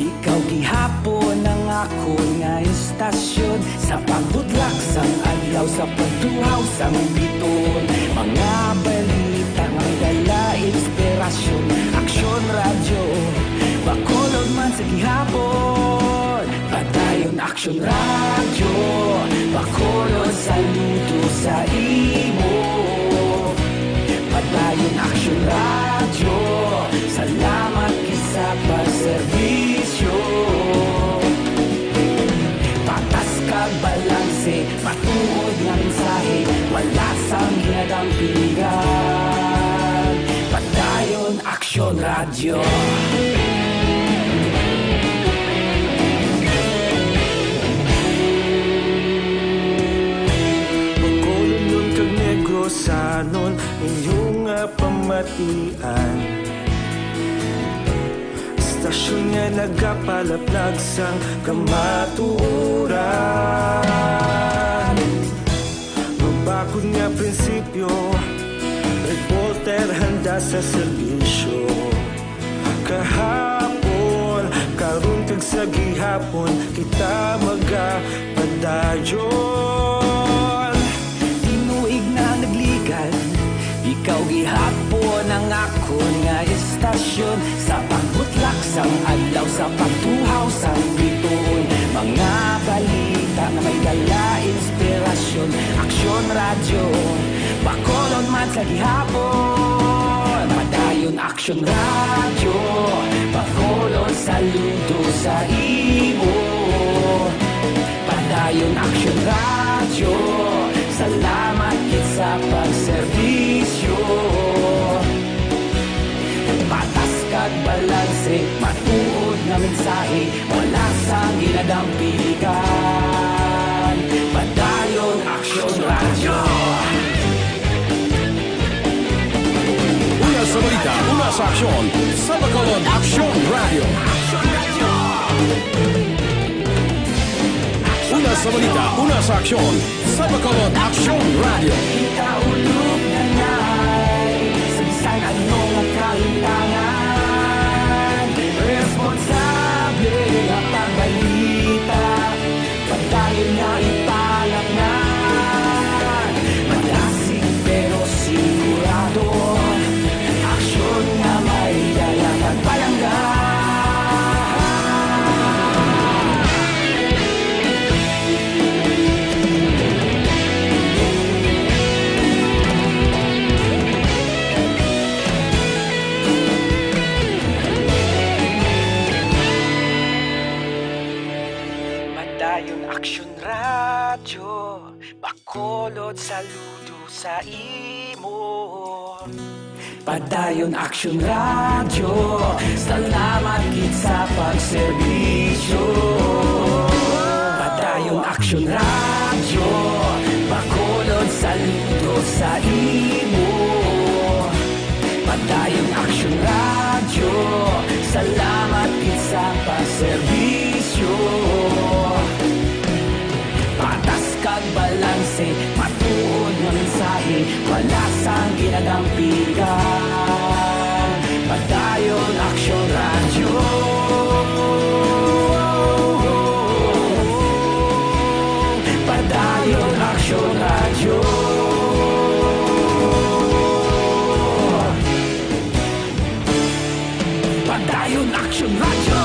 ikaw gihapon ang akon nga istasyon. Sa pagbutlak sang adlaw, sa pagtuhaw sang bituon, mga balita nga may dala inspirasyon. Aksyon Radyo, Bacolod man sa gihapon. Padayon Aksyon Radyo, Bacolod, saludo sa imo. Padayon Aksyon Radyo, salamat gid sa pagserbisyo. Patas kag balanse, matuod nga mensahe, wala sang ginadampigan. Padayon Aksyon Radyo. Bacolodnon kag Negrosanon, inyo nga pamatian. Istasyon nga nagapalaplag sang kamatuoran. Mabakod nga prinsipyo, reporter handa sa serbisyo. Kahapon, karon kag sa gihapon, kita magapadayon. Tinuig na nagligad, ikaw gihapon ang akon nga istasyon. Sa pagbutlak sang adlaw, sa pagtuhaw sang bituon, mga balita nga may dala inspirasyon. Aksyon Radyo, Bacolod man sa gihapon. Padayon Aksyon Radyo, Bacolod, saludo sa imo. Padayon Aksyon Radyo, salamat gid sa pagserbisyo. Patas kag balanse, matuod nga mensahe, wala sang ginadampigan. Padayon Aksyon Radyo. Una sa balita, una sa aksyon, sa Bacolod Aksyon Radyo. Sa balita, una sa aksyon, sa Bacolod Aksyon Radio. Kita ulog na nai, sa bisan ano nga kahitangan, responsable nga pagbalita, padayon nga ipalatngan. Malasig pero sigurado, aksyon nga may dala kag palangga. Padayon Aksyon Radyo, Bacolod, saludo sa imo. Padayon Aksyon Radyo, salamat gid sa pagserbisyo. Padayon Aksyon Radyo, Bacolod, saludo sa imo. Padayon Aksyon Radyo, salamat gid sa pagserbisyo. Patas kag balanse, matuod nga mensahe, wala sang ginadampigan. Padayon Aksyon Radyo. Padayon Aksyon Radyo. Padayon Aksyon Radyo.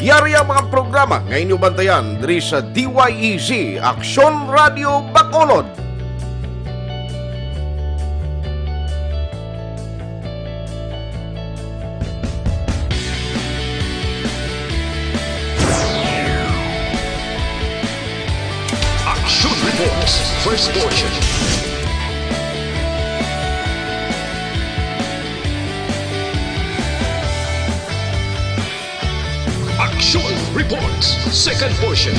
Yari ang mga programa nga inyo bantayan diri sa D Y E Z, Aksyon Radio Bacolod. Action Reports, first portion. Action Reports, second portion.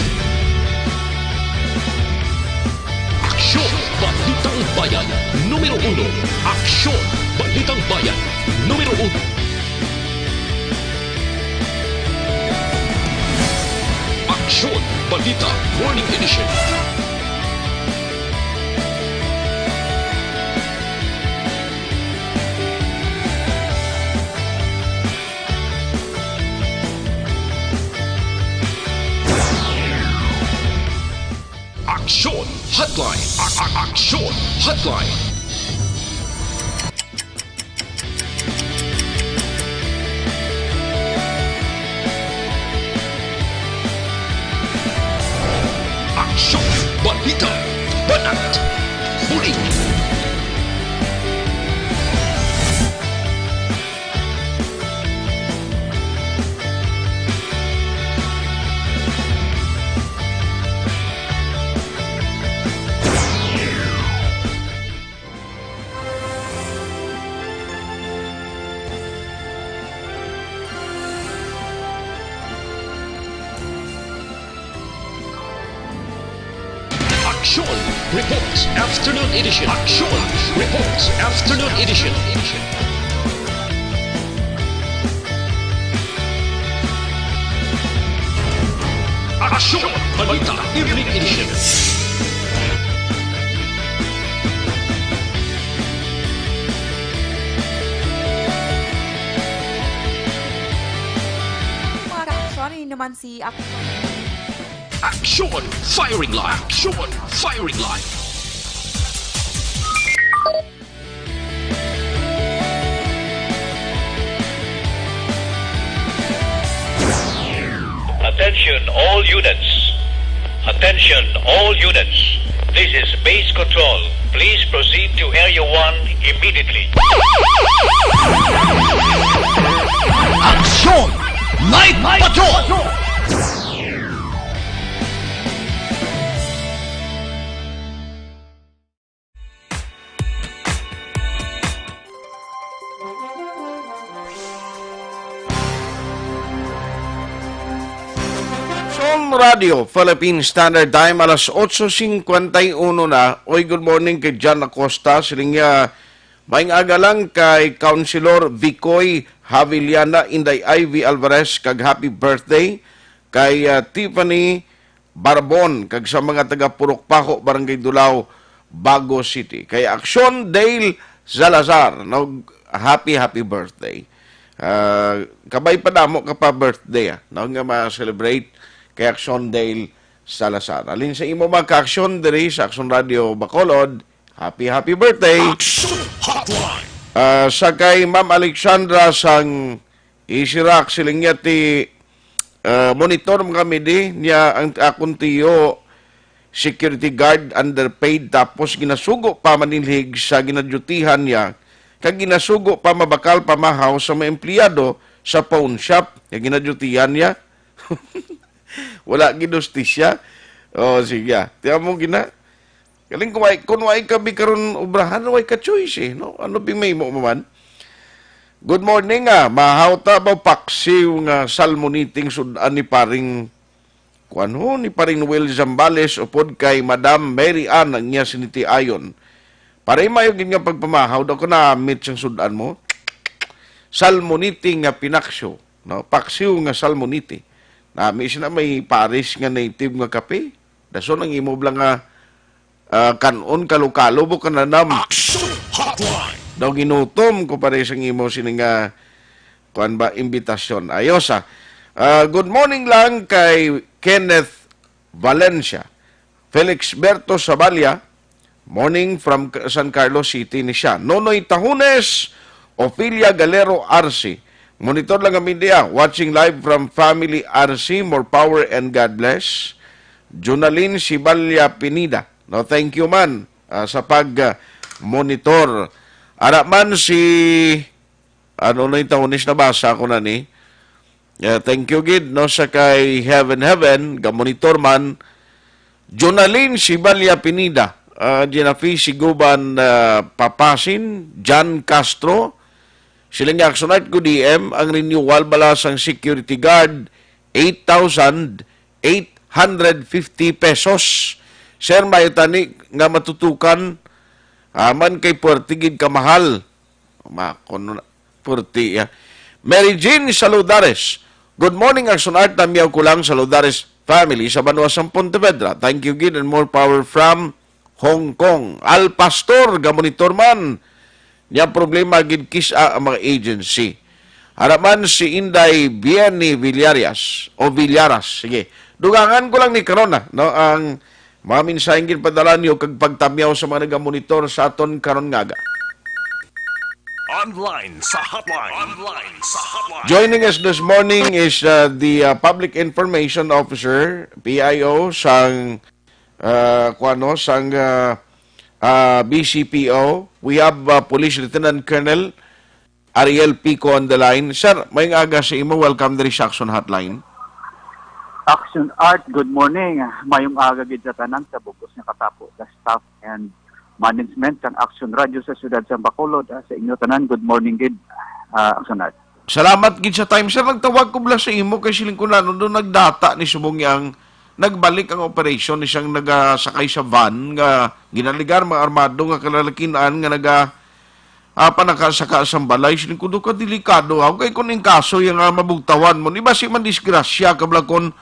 Aksyon, Balitang Bayan, numero uno. Aksyon, Balitang Bayan, numero uno. Aksyon, Balita, Morning Edition. Aksyon Hotline. A- a- Aksyon Hotline. Aksyon, balita, banat, bulig. Action Reports Afternoon Edition. Action Reports Afternoon Edition. Action Balita Evening Edition. Mga kaaksyon, ini naman si Aksyon. Action Firing Line. Action Firing Line. Attention all units. Attention all units. This is Base Control. Please proceed to Area one immediately. Action Night Patrol! Radio Philippine Standard Time, alas otso cincuenta y uno na. Oy, good morning kay John Acosta. Siling niya, "Maayong aga lang kay Councilor Vicoy Haviliana, Inday Ivy Alvarez, kag happy birthday kay, ah, Tiffany Barbon, kag sa mga taga Purok Paho, Barangay Dulao, Bago City. Kay Action Dale Salazar, no, happy, happy birthday." Ah, kabay pa damo ka pa birthday, ah, no, nga ma-celebrate kay Action Dale Salazar. Alin sa imo mga ka-action diri sa Action Radio Bacolod, happy, happy birthday. Action Hotline. Ah, sa kay Ma'am Alexandra sang Isirak, siling niya ti, ah, monitor mo kami di niya ang akong tiyo, security guard, underpaid, tapos ginasugo pa manilhig sa ginadyutihan niya, kag ginasugo pa mabakal pamahaw sa mga empleyado sa pawn shop nga ginadyutihan niya. Wala ginustisya. O, sige. Tiyan mo gina. Galing kung way, kung way kami karon obrahan, way ka choice eh, no? Ano bing may mo man? Good morning, ah. Mahaw ta ba paksiw nga salmoniting sud-an ni paring, kuwan ho, ni paring Noel Zambales upod kay Madam Mary Ann ang iya siniti ayon. Pare, mayo gid nga pagpamahaw daw ko namit sang sud-an mo. Salmonite nga pinaksyo, no? Paksiw nga salmonite. Nami sina may Paris nga native nga kape. Dason ang imo bala nga, ah, kan-on, kalo-kalo mo kananam. Action Hotline. Daw ginutom ko pare sang imo sini nga, kuan ba, imbitasyon. Ayos, ah. Ah, good morning lang kay Kenneth Valencia. Felix Berto Saballa, morning from K-, San Carlos City ni siya. Nonoy Tahunes, Ophelia Galero Arce. Monitor lang kami diya. Watching live from family Arce. More power and God bless. Junalyn Siballa Pinida. No, thank you man, ah, sa pag, ah, monitor. Ara man si, ano na yung Tahunes, nabasa ko na ni. Yeah, thank you gid, no, sa kay Heaven Heaven, ga-monitor man. Jonalyn Siballa Pinida, ah, Genafi Siguban, ah, Papasin, John Castro, sila nga Action Art, good A M, ang renewal bala sang security guard, eight thousand eight hundred fifty pesos. Sir, may tani nga matutukan, aman kay puwerte gid kamahal. Ma, kuno na, purti, ya. Mary Jean Saludares. Good morning, Action Art. Namiyaw ko lang, Saludares family sa banwa sang Pontevedra. Thank you gid and more power from Hong Kong. Al Pastor, gamonitor man. Niya problema gid kis-a ang mga agency. Haraman si Inday Bieni Villarias o Villaras. Sige. Dugangan ko lang ni karon na, no, ang mga mensaheng ginpadala niyo kag pagtamyaw sa mga nagamonitor sa aton karon nga aga. Online sa hotline. Online sa hotline. Joining us this morning is, uh, the, uh, Public Information Officer, P I O, sang, uh, kuano, sang, uh, uh, B C P O. We have, uh, Police Lieutenant Colonel Ariel Pico on the line. Sir, may aga sa imo. Welcome diri sa Action Hotline. Action Art, good morning. Mayong aga gid sa tanan sa bugos nga katapo, the staff and management sang Action Radio sa siyudad sang Bacolod. Ah, sa inyo tanan, good morning gid, ah, Action Art. Salamat gid sa time, sir. Nagtawag ko bala sa imo kay siling ko na, no, doon nagdata ni subong yang nagbalik ang operation ni siyang nagasakay sa van nga ginaligar mga armado nga kalalakin-an nga naga, ah, panakasaka sa balay. Siling ko, "Do ka delikado, ah. Kay kung ingkaso yang, ah, mabugtawan mo, ni basi man disgrasya ka bala kung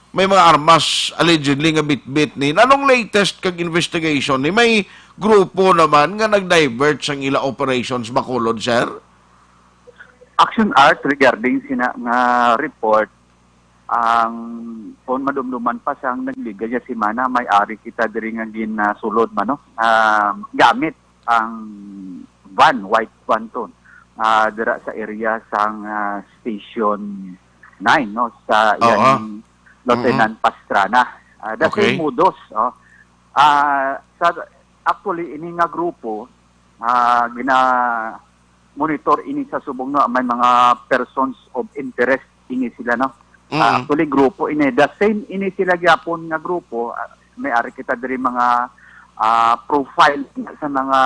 may mga armas allegedly nga bitbit ni." Anong latest kag investigation ni? May grupo naman nga nag-divert sang ila operations, Bacolod, sir? Action Art, regarding sina nga report, ang kon madumduman pa sang nagligad nga semana, may ari kita diri nga ginasulod man, no? Ah, gamit ang van, white van to, ah, dira sa area sang, ah, Station nine, no, sa Oo. iya ni Lieutenant Mm-hmm. Pastrana. Ah, the Okay. same modus, oh. Ah, sa, actually, ini nga grupo, ah, gina-monitor ini sa subong, no, may mga persons of interest ini sila, no? Ah, Mm. actually, grupo ini. The same ini sila gyapon nga grupo. Ah, may ari kita diri mga, ah, profile sa mga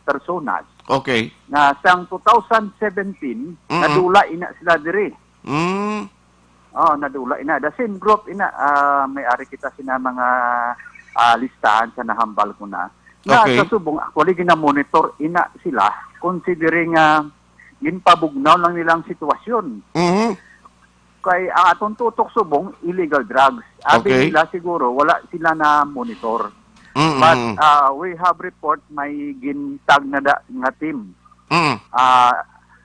personas Okay. nga sang two thousand seventeen, Mm. nadula ina sila diri. Mm. Oh, nadula ina. The same group ina, ah, may ari kita sina mga, ah, listahan sa nahambal ko na. Nga Okay. sa subong, actually, gina-monitor ina sila, considering nga ginpabugnaw lang nilang sitwasyon. Mhm. Kay ang atong tutok subong, illegal drugs. Abi Okay. nila siguro, wala sila na monitor. Mm, But, mm. ah, we have report may gintag na da, nga team. Mm. Ah,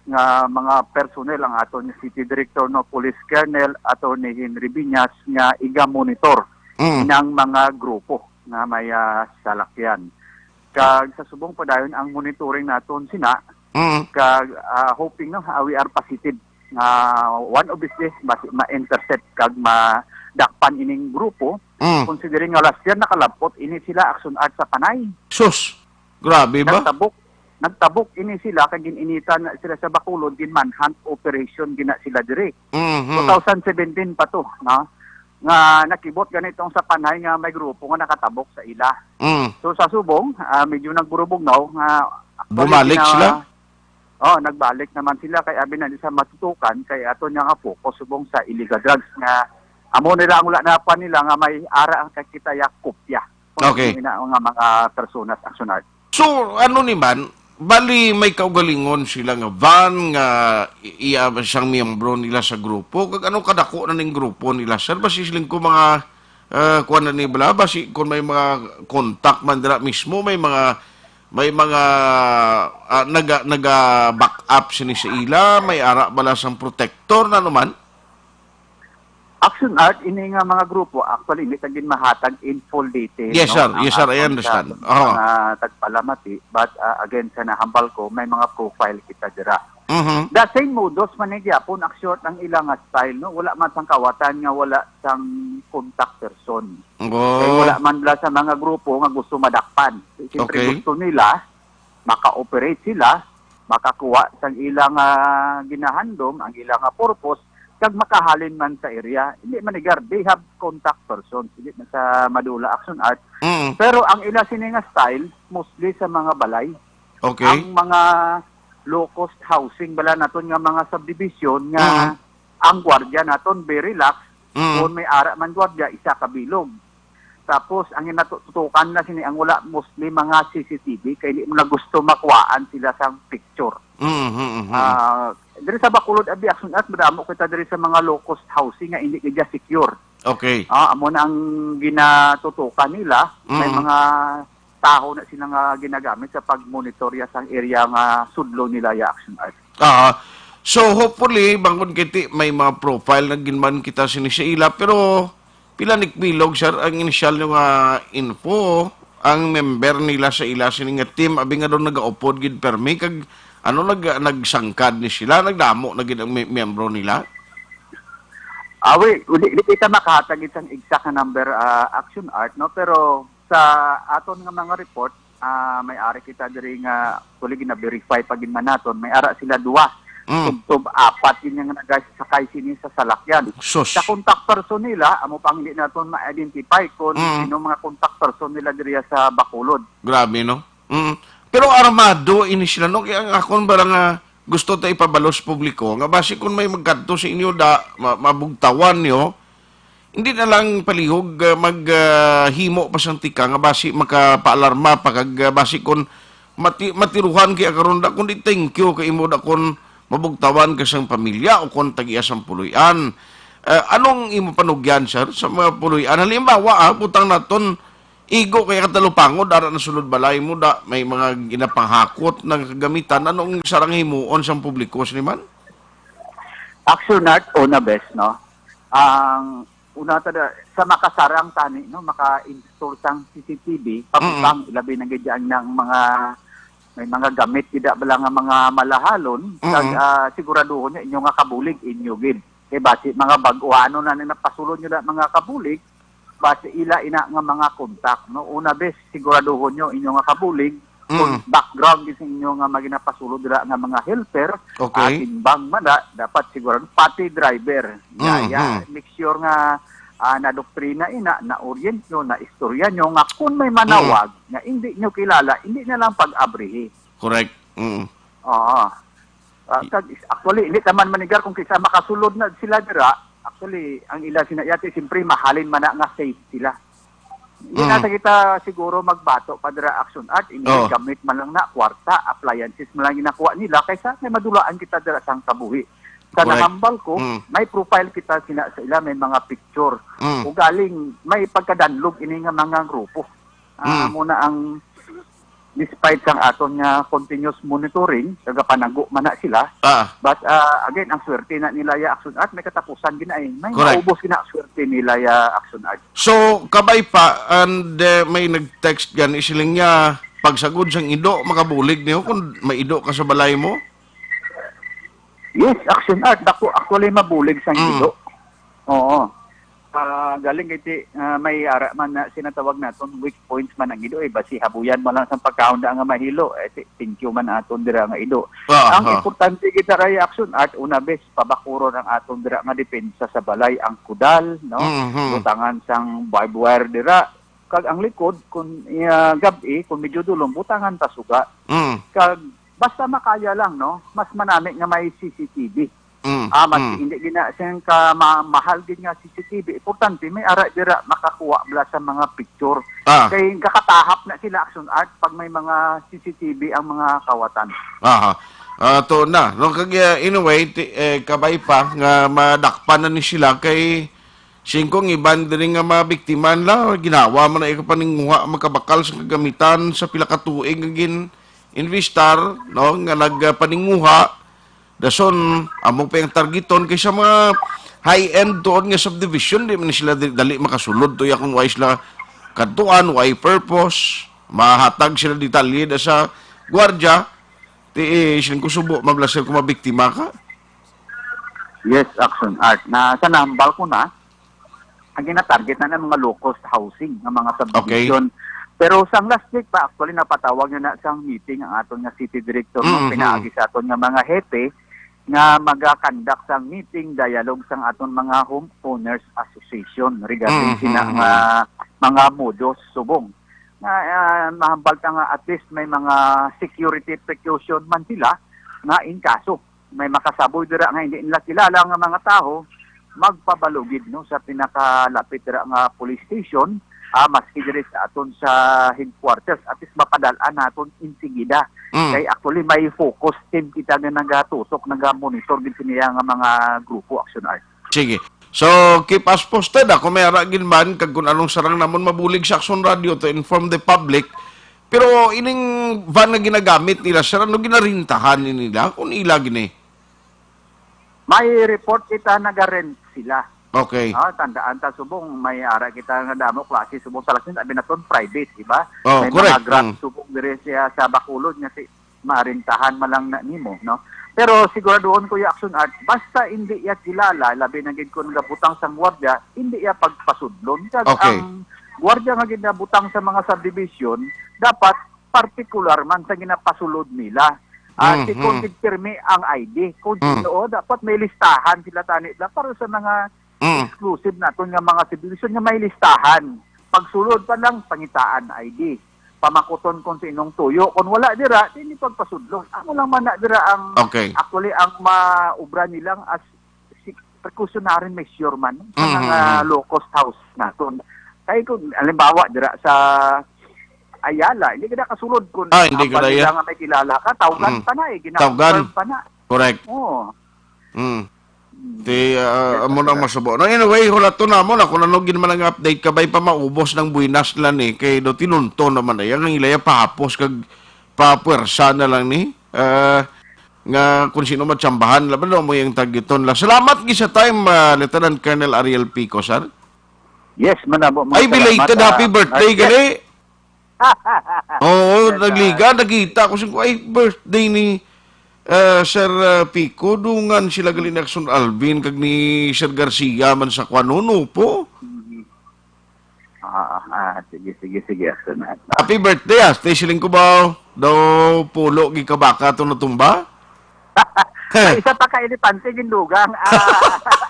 nga mga personnel ang aton city director, no, police colonel, Attorney Henry Viñas, nga iga-monitor Mm. ng mga grupo nga may, ah, salakyan. Kag sa subong pa dayon ang monitoring naton sina, Mm. kag, ah, hoping, no, ah, we are positive nga one of these days basi ma-intercept kag madakpan ining grupo, Mm. considering nga last year nakalabot ini sila, Action Art, sa Panay. Sus! Grabe ba? Nagtabok, nagtabok ini sila kag gin-initan na sila sa Bacolod, gin-manhunt operation gina sila diri. Mhm. Two thousand seventeen pa to, no? Nga nakibot ganitong sa Panay nga may grupo nga nakatabok sa ila. Mm. So sa subong, ah, medyo nagburubugnaw nga actually Bumalik gina-, sila? Oh, nagbalik naman sila kay abi na sa matutukan kay ato niya nga focus subong sa illegal drugs nga amo nila ang wala na pa nila nga may ara ang kakita ya kopya. Kung Okay. sino na nga mga personas, Action Art. So, ano ni man, bali may kaugalingon sila nga van nga i-, iya siyang miyembro nila sa grupo. Kag ano kadako na ning grupo nila, sir? Basi siling ko mga, ah, kuwan na ni bala, basi kung may mga contact man dira mismo, may mga, may mga, ah, naga, naga-back up sini sa ila, may ara bala sang protector na naman? Action Art, ini nga mga grupo, actually, hindi ta gid mahatag in full detail, Yes, no, sir. ang Yes, sir. I aton sa understand. Aha. mga tagpalamati. But, ah, again, sa nahambal ko, may mga profile kita dira. Mhm. The same modus man ni gyapon, Action Art, ang ila nga style, no? Wala man sang kawatan nga wala sang contact person. Oh. Kay wala man la sa mga grupo nga gusto madakpan. Siyempre, Okay. gusto nila, maka-operate sila, makakuha sang ilang, ah, ginahandom, ang ilang, ah, purpose, kag makahalin man sa area. Hindi man igar, they have contact persons. Hindi man sa madula, Action Art. Mm. Pero ang ila sini nga style, mostly sa mga balay. Okay. Ang mga low-cost housing bala naton nga mga subdivision nga Mm. ang gwardiya naton very lax, Mm. kung may ara man gwardiya, isa ka bilog. Tapos, ang ginatutukan na sini, ang wala mostly mga C C T V, kay di mo na gusto makuhaan sila sang picture. Mm, mm, mm. Ah, diri sa Bacolod, abi, Action Art, madamo kita diri sa mga low-cost housing nga hindi gid secure. Okay. Ah, amo na ang ginatutukan nila. May Mm. mga taho na sila nga ginagamit sa pagmonitorya sang area nga sudlo nila ya, Action Art. Ah, so hopefully, bangod kay ti-, may mga profile na ginman kita sini sa ila, pero pila ni kabilog, sir, ang initial nyo nga info, ang member nila sa ila sini nga team, abi nga daw nagaupod gid permi, kag ano, nag-, nagsangkad ni sila, nagdamo na gid ang mi-, miyembro nila? Awi, di, di kita makahatag isang exact nga number, ah, Action Art, no? Pero sa aton nga mga report, ah, may ari kita diri nga actually gina-verify pa gid man naton, may ara sila duwa. Mm. Tubtob apat gid nga nagasakay sini sa salakyan. Sus. Sa contact person nila, amo pang hindi naton ma-identify kung Mm. sino mga contact person nila diri sa Bacolod. Grabe, no? Mm. Pero armado ini sila, no? Kaya ang akon ba nga gusto ta ipabalo sa publiko, nga basi kung may magkadto sa inyo da, ma-, mabugtawan nyo, hindi na lang palihog, ah, mag, ah, himo pa sang tika nga basi makapaalarma pa kag, ah, basi kon mati-, matiruhan kay karon da, kundi thank you kay imo da kon mabugtawan ka sang pamilya o kon tag-iya sang puloy-an. Ah, anong imo panugyan, sir, sa mga puloy-an? Halimbawa, ah, butang naton, igo kay katalupangod, ara na sulod balay mo da, may mga ginapanghakot na kagamitan. Anong sarang himuon sang publiko, sini man? Action Art, una best, no? Ang una ta da, sa makasarang tani, no, maka-install sang C C T V, Mm-mm. pabutang, ilabi na gid ang mga, may mga gamit gid bala nga mga malahalon, Mm-mm. kag, ah, siguraduhon niya inyo nga kabulig, inyo gid. Kay basi mga bag-o ano na ni napasulod nyo na mga kabulig, basi ila ina nga mga contact, no? Una bes, siguraduhon nyo inyo nga kabulig, kung Mm. background gid sa inyo nga mga ginapasulod dira nga mga helper, Okay. ah, timbang man da, dapat sigurado, pati driver. Mm, Yaya, mm. make sure nga, ah, na-doktrina ina, na-orient nyo, na-istorya nyo, nga kung may manawag, Mm. nga hindi nyo kilala, hindi na lang pag-abrihi. Correct. Mm. Oo. Ah, Di- kag is-, actually, hindi naman manigar kung kisa makasulod na sila dira, Actually, ang ila sina yati, siyempre, mahalin man na nga safe sila. Hindi na Mm. sa kita siguro magbato pa dira, Action Art, hindi Oh. gamit man lang na kwarta, appliances man lang ginakuha nila, kaysa may madulaan kita dira sang kabuhi. Sa Correct. nahambal ko, Mm. may profile kita sina sa ila, may mga picture. Mm. Ugaling, may pagkadanlog ini nga mga grupo. Ah, Mm. Muna ang, despite sang aton nga continuous monitoring, nagapanago man na sila. Ah. But, ah, again, ang swerte na nila ya, Action Art, may katapusan gina eh. May Correct. maubos gina ang swerte nila ya, Action Art. So, kabay pa, and, eh, may nag-text gani, siling niya, pagsagod sang ido, makabulig niyo kung may ido ka sa balay mo? Yes, Action Art. Ako, actually, mabulig sang Mm. ido. Oo. Ah, galing kay ti-, ah, may ara man na sinatawag naton weak points man ang ido, eh. Basi habuyan mo lang sang pagkaon da nga mahilo, eh, ti-, thank you man aton dira nga ido. Ah, Ang ah. importante kita ra, Action Art, una, bes, pabakuron ang aton dira nga depensa sa balay, ang kudal, no? Mhm. Butangan sang barbed wire dira. Kag ang likod, kung, ah, gab-i, kung medyo dulom, butangan ta suga. Mm. Kag basta makaya lang, no? Mas manami nga may C C T V. Mm, Ah, mas mm. hindi gina siyang ka ma-, mahal gid nga C C T V. Importante, may ara dira makakuha bala sa mga picture. Ah. Kay kakatahap na sila, Action Art, pag may mga C C T V ang mga kawatan. Aha. Ah, to na. No, kag, uh, anyway, ti-, eh, kabay pa nga madakpan na ni sila kay singko ang iban diri nga mga biktima nila, ginawa man na ikapaninguha, magkabakal sa kagamitan sa pila ka tuig nga gin-investar, no, nga nagpaninguha. Dason, amo pa yung targeton kay sa mga high-end tuod nga subdivision, di man sila di-, dali makasulod to ya kung why sila kadtuan, why purpose, mahatag sila detalye da sa gwardya, ti, eh, siling ko subo, mablaser kung mabiktima ka. Yes, Action Art. Na sa nambal ko na, ang ginatarget na ng mga low-cost housing ng mga Okay. subdivision. Pero sang last week pa, actually, napatawag na na sang meeting ang aton nga city director, no? Mm-hmm. Pinaagi sa aton nga mga hepe nga maga-conduct sang meeting, dialogue sang aton mga homeowners association regarding Mm-hmm. sina nga mga modus subong. Nga, ah, mahambal ta nga at least may mga security precaution man sila nga in kaso may makasaboy dira nga hindi nila kilala nga mga tawo, magpabalugid, no, sa pinakalapit dira nga police station, ah, maski diri sa aton sa headquarters, at least mapadal-an naton insigida. Mm. Kay actually may focus team kita nga nagatutok, nagamonitor gid niya nga mga grupo, Action Art. Sige. So, keep us posted, ah, kung may ara gid man, kag kung anong sarang namon mabulig sa Action Radio to inform the public. Pero ining van nga ginagamit nila, sir, ano ginarintahan ni nila? Kung ila gini? May report kita naga-rent sila. Okay. Ah, tandaan ta subong, may ara kita nga damo klase subong sa Lasin, abi naton private, di ba? Oh, May correct. mga grant Mm. subong diri siya sa Bacolod nga si marintahan man lang na nimo, no? Pero siguraduhon ko, ya Action Art, basta hindi ya kilala, labi na gid kung gabutang sang gwardiya, hindi ya pagpasudlon. Kag Okay. ang gwardiya nga ginabutang sa mga subdivision, dapat partikular man sa ginapasulod nila. Ah, Mm, si kung mm. tigpirmi ang I D, kung Mm. sino, dapat may listahan sila tani sila para sa mga Mm. exclusive naton nga mga subdivision nga may listahan. Pagsulod pa lang, pangitaan I D. Pamakuton kung sinong tuyo. Kung wala dira, di ni pagpasudlon. Amo lang man na dira ang, Okay. actually, ang maubra nilang as si precautionary measure man sa Mm, mga mm, mm. low-cost house naton. Kay kung, halimbawa, dira sa Ayala, hindi ka nakasulod kung Ah, hindi ang ka na balila yan. nga may kilala ka, tawgan Mm. pa na eh, gina-confirm Tawgan. pa na. Correct. Oo. Mm. Mm. Ti, ah, Yes, amo nang sir. masubo. No, anyway, hulaton na mo na kung ano gid man ang update, kabay pa maubos ng buwinas lang ni, kay do tinunto naman na yan, ang ilaya pahapos kag papuwersa na lang ni. Ah, nga kung sino matsambahan, laban mo yung tagiton la. Salamat gid sa time, ah, Lieutenant Colonel Ariel Pico, sir. Yes, manabo, mga Ay, salamat, belated ah, happy birthday, ah, yes. gali. Oo, Yes, nagliga, ah. nakita ko sa, ay, birthday ni, ah, Sir, ah, Pico, dungan sila gali ni Action Alvin, kag ni Sir Garcia man sa Kuan, no, po. Mhm. Ah, ah, ah, sige, sige, sige, Action Alvin. Happy birthday, ah, stay siling ko ba? Daw pulo, gikabaka to natumba? May isa pa ka elepante, gindugang. Ah,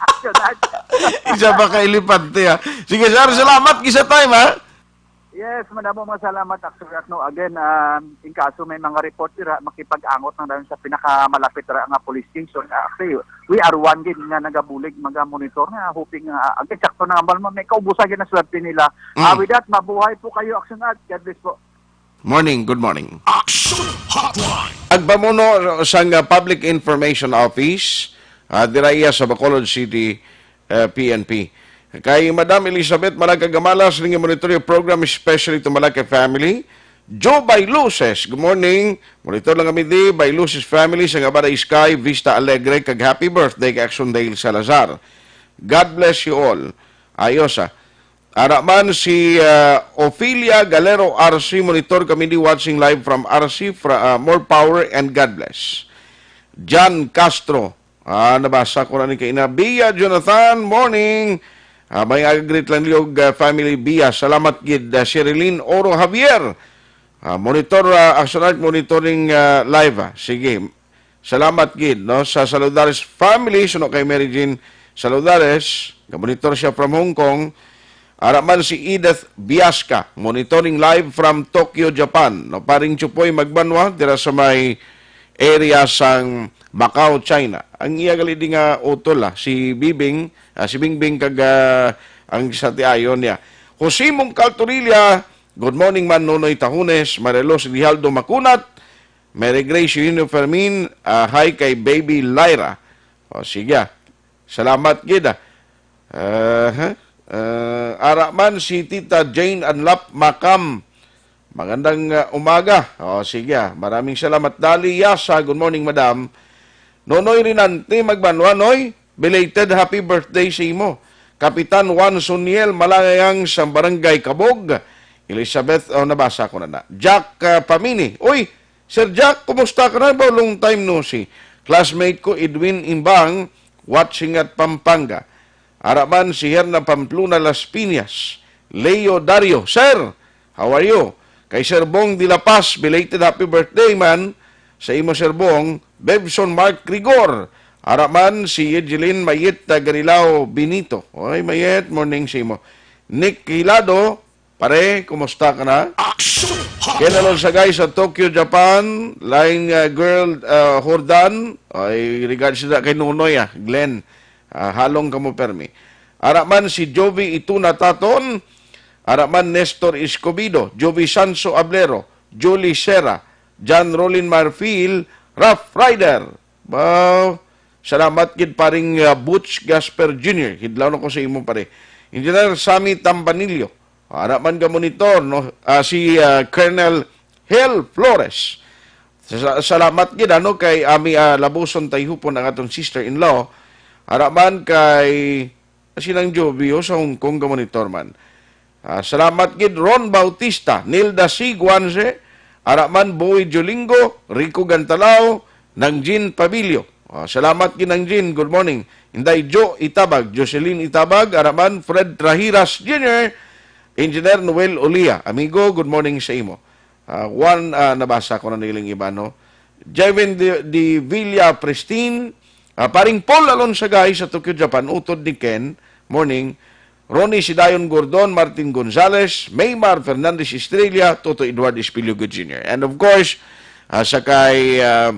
Action Alvin. Isa pa ka elepante, ah. Sige, sir, salamat, gisa time, ha? Yes, madamo nga salamat, Aksyon Rat, no. Again, um, in kaso may mga report dira, makipag-angot lang dayon sa pinakamalapit ra nga police station. Ah, actually, we are one gid nga nagabulig, maga-monitor nga, hoping nga, ah, again, sakto na nga, may kaubusan gid na swerte nila. Ah, Mm. With that, mabuhay po kayo, Aksyon Rat. God bless po. Morning, good morning. Action Hotline. Agpamuno sang, uh, Public Information Office, uh, dira iya sa Bacolod City, uh, P N P. Kay Madam Elizabeth Malaga Gamala, siling nga monitor yung program, especially to Malaki family. Joe Bailuses, good morning. Monitor lang kami di, Bailuses family, sa Ngabada Sky, Vista Alegre, kag happy birthday kay Action Dale Salazar. God bless you all. Ayos, ah. Ara man si, ah, Ophelia Galero, R C, monitor kami di, watching live from R C, fra-, ah, more power and God bless. John Castro, ah, nabasa ko na ni kaina. Bia Jonathan, morning. Ah, may aga greet lang liog, ah, family Bia. Salamat gid, ah, Sherilyn Oro Javier. Ah, monitor, ah, Action Art monitoring, ah, live, ah. Sige. Salamat gid, no, sa Saludares family, suno kay Mary Jean Saludares, nga monitor siya from Hong Kong. Ara man si Edith Biasca, monitoring live from Tokyo, Japan. No, paring Chupoy Magbanwa, dira sa may area sang Macau, China. Ang iya gali di nga utol, ah, si Bibing, ah, si Bingbing kag, ah, ang sa tiayon niya. Jose Mongcal Torilla, good morning man, Nonoy Tahunes, Marilos Rijaldo Macunat, Mary Grace Eugenio Fermin, ah, hi kay Baby Lyra. O, sige, ah. Salamat gid, ah. Aha. Ah, ara man si Tita Jane Anlap Macam. Magandang, ah, umaga. O, sige, ah. Maraming salamat. Dali, Yasa. Good morning, madam. Nonoy Rinante, Magbanwa, Noy. Belated happy birthday sa imo. Kapitan Juan Suniel Malangayang sa Barangay Kabog. Elizabeth, oh, nabasa ko na na. Jack, ah, Pamini. Uy, Sir Jack, kumusta ka na ba? Long time no see. Classmate ko, Edwin Imbang, watching at Pampanga. Ara man si Herna Pamplona Las Piñas. Leo Dario, Sir, how are you? Kay Sir Bong de la Paz, belated happy birthday man sa imo, Sir Bong. Bebson Mark Grigor. Ara man si Eugene Mayet Tagarilao Benito. Oy, Mayet, morning sa imo. Nick Hilado, pare, kumusta ka na? Action Hotline. Ken Alonsagay sa Tokyo, Japan. Line, uh, girl, uh, Jordan. Ay, regards na kay Nunoy, ah, Glenn. Ah, halong kamo permi. Ara man si Jovi Ituna Taton. Ara man Nestor Escobedo, Jovi Sanso Ablero, Julie Serra, John Rolin Marfil, Rough Rider. Wow. Salamat gid, paring, ah, Butch Gasper Junior. Hidlaw na ko sa imo, pare. Engineer Sammy Tambanillo. Ara man ka monitor, no? Ah, si, ah, Colonel Hel Flores. Sa-, salamat gid, ano, kay ami, ah, labuson tayhupon ang aton sister-in-law. Ara man kay Sinang Jovio sa Hong Kong, ka monitor man. Ah, salamat gid Ron Bautista, Nilda C. Guanse, ara man Boy Jolingo, Rico Gantalao, Nang Jean Pabilio. Ah, salamat gid Nang Jean, good morning. Inday Jo Itabag, Jocelyn Itabag, ara man Fred Trahiras Junior, Engineer Noel Olia. Amigo, good morning sa imo. Ah, Juan, ah, nabasa ko na nilang iba, no? Jevin de, de Villa Pristine, ah, paring Paul Alonsagay sa Tokyo, Japan, utod ni Ken, morning. Ronnie Sidayon Gordon, Martin Gonzales, Maymar Fernandez Estrella, Toto Eduardo Espilio Junior. And of course, ah, sa kay, ah,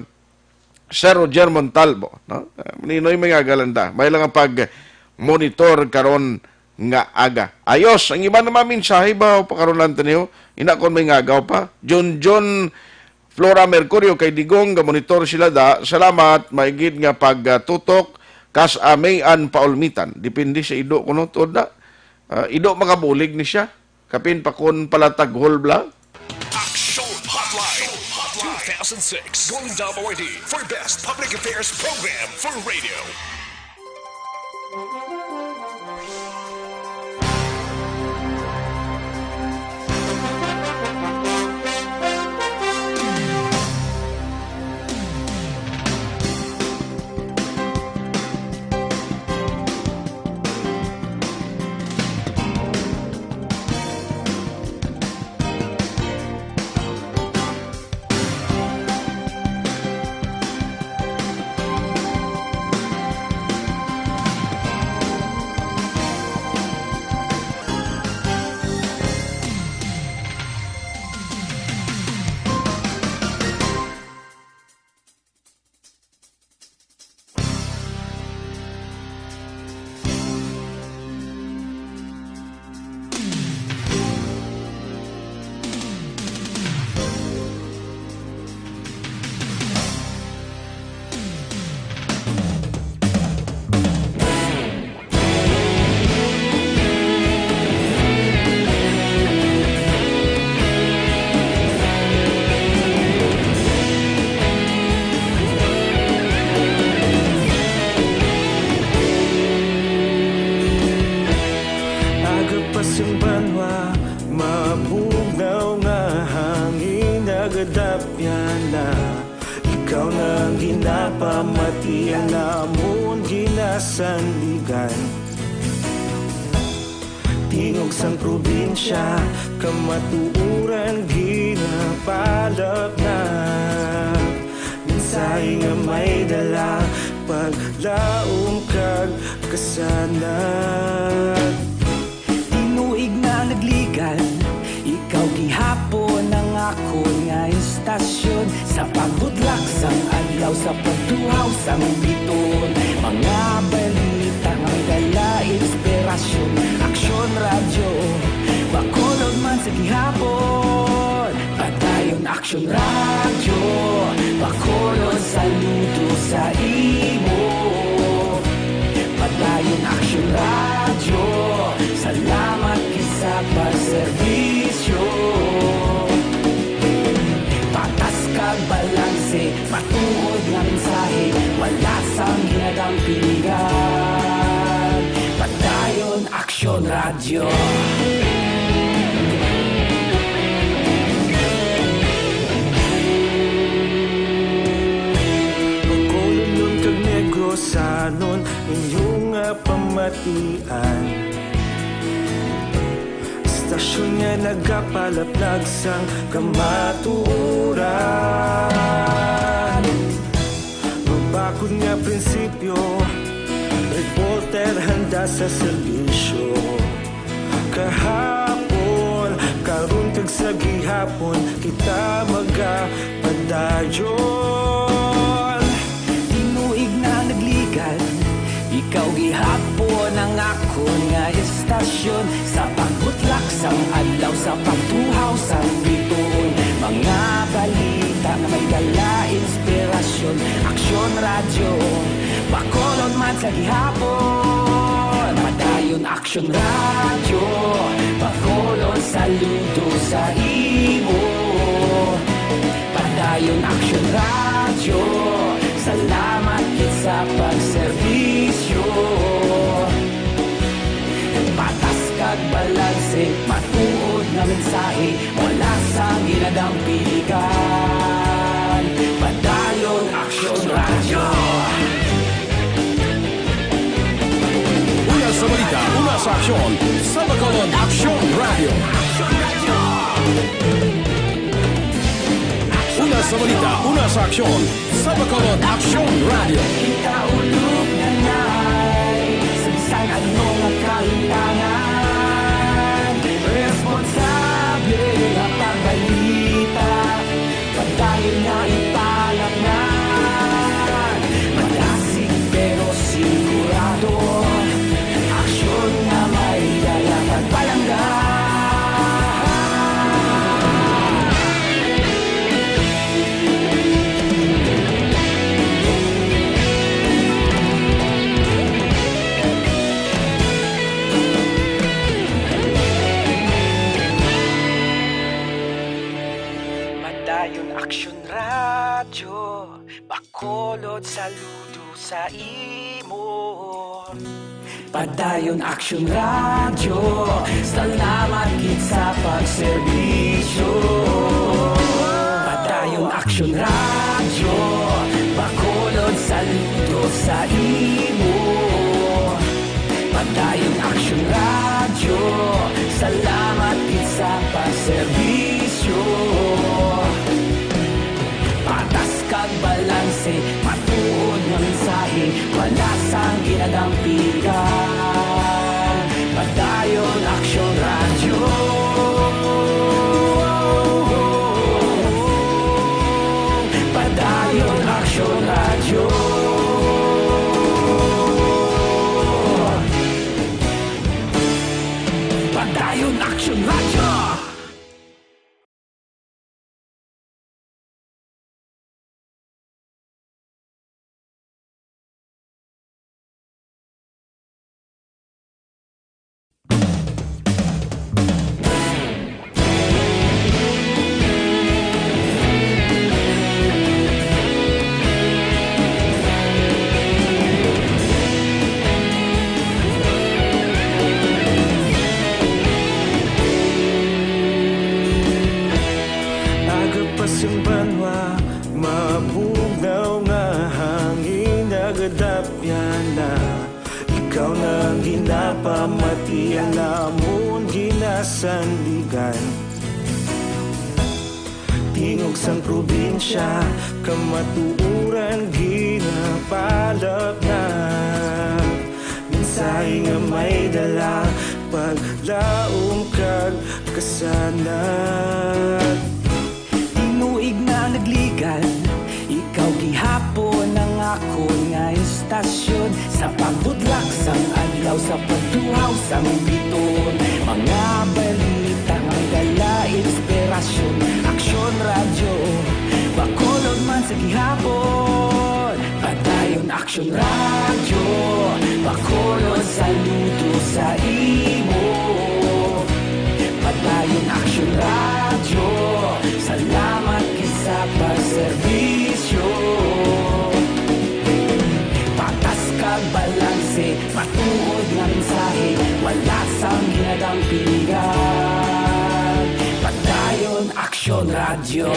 Sir Roger Montalvo, no? Ah, Ninoy, may nga galanda. May lang ang pag-monitor karon nga aga. Ayos, ang iba na mga mensahe ba o pakarolan ta niyo? Ina kon may ngagaw pa. John John Flora Mercurio kay Digong, ga-monitor sila da. Salamat, maigid nga pagtutok. Kas Amean Paulmitan. Depende sa ido kuno, tuod na. Ah, ido makabulig ni siya. Kapin pa kon pala taghol bla. Action Hotline two thousand six. Golden Dome Awardee for Best Public Affairs Program for Radio. Napamatian namon ginasandigan. Tingog sang probinsya, kamatuoran ginapalapnag. Mensahe nga may dala, paglaom kag kasanag. Tinuig na nagligan, ikaw gihapon ang akon nga istasyon. Sa pagbutlak sang adlaw, sa pagtuhaw sang biton, mga balita nga may dala inspirasyon. Aksyon Radyo, Bacolod man sa gihapon. Padayon Aksyon Radyo, Bacolod, saludo sa imo. Padayon Aksyon Radyo, salamat gid sa pagserbisyo. Patas kag balanse, matuod nga mensahe, wala sang ginadampigan. Padayon Aksyon Radyo. Bacolodnon kag Negrosanon, inyo nga pamatian. Istasyon nga nagapalaplag sang kamatuoran. Mabakod nga prinsipyo, reporter handa sa serbisyo. Kahapon, karon, kag sa gihapon, kita magapadayon. Tinuig na nagligan, ikaw gihapon ang akon nga istasyon. Sa pagbutlak sang adlaw, sa pagtuhaw sang bituon, mga balita nga may dala inspirasyon. Aksyon Radyo, Bacolod man sa gihapon. Padayon Aksyon Radyo, Bacolod, saludo sa imo. Padayon Aksyon Radyo, salamat gid sa pagserbisyo. Patas kag balanse, matuod nga mensahe, wala sang ginadampigan. Padayon Aksyon Radyo. Una sa balita, una sa aksyon, sa Bacolod Aksyon Radyo. Una sa balita, una sa aksyon, sa Bacolod Aksyon Radyo. Kita ulog na nay, sa bisan ano nga kahimtangan, responsable nga pagbalita. Padayon nga ipalapngan, madasig pero sigurado. Aksyon nga may dala kag palangga. Padayon Aksyon Radyo, Bacolod, saludo sa imo. Padayon Aksyon Radyo, salamat gid sa pagserbisyo. Padayon Aksyon Radyo, Bacolod, saludo sa imo. Padayon Aksyon Radyo, salamat gid sa pagserbisyo. Patas kag balanse, matuod nga mensahe, wala sang ginadampigan. Padayon Aksyon Radyo. Padayon Aksyon Radyo. Padayon Aksyon Radyo. Ikaw na ang ginapamatian, amon ginasandigan. Tingog sang probinsya, kamatuoran ginapalapnag. Mensahe nga may dala, paglaom kag kasanag. Tinuig na nagligan, ikaw gihapon ang akon nga istasyon. Sa pagbudlak sang adlaw, sa pagtuhaw sang bituon, mga balita nga may dala inspirasyon. Aksyon Radyo, Bacolod man sa gihapon. Padayon Aksyon Radyo, Bacolod, saludo sa imo. Padayon Aksyon Radyo, salamat gid sa pagserbisyo. Patas kag balanse, matuod nga mensahe, wala sang ginadampingan. Padayon Aksyon Radyo.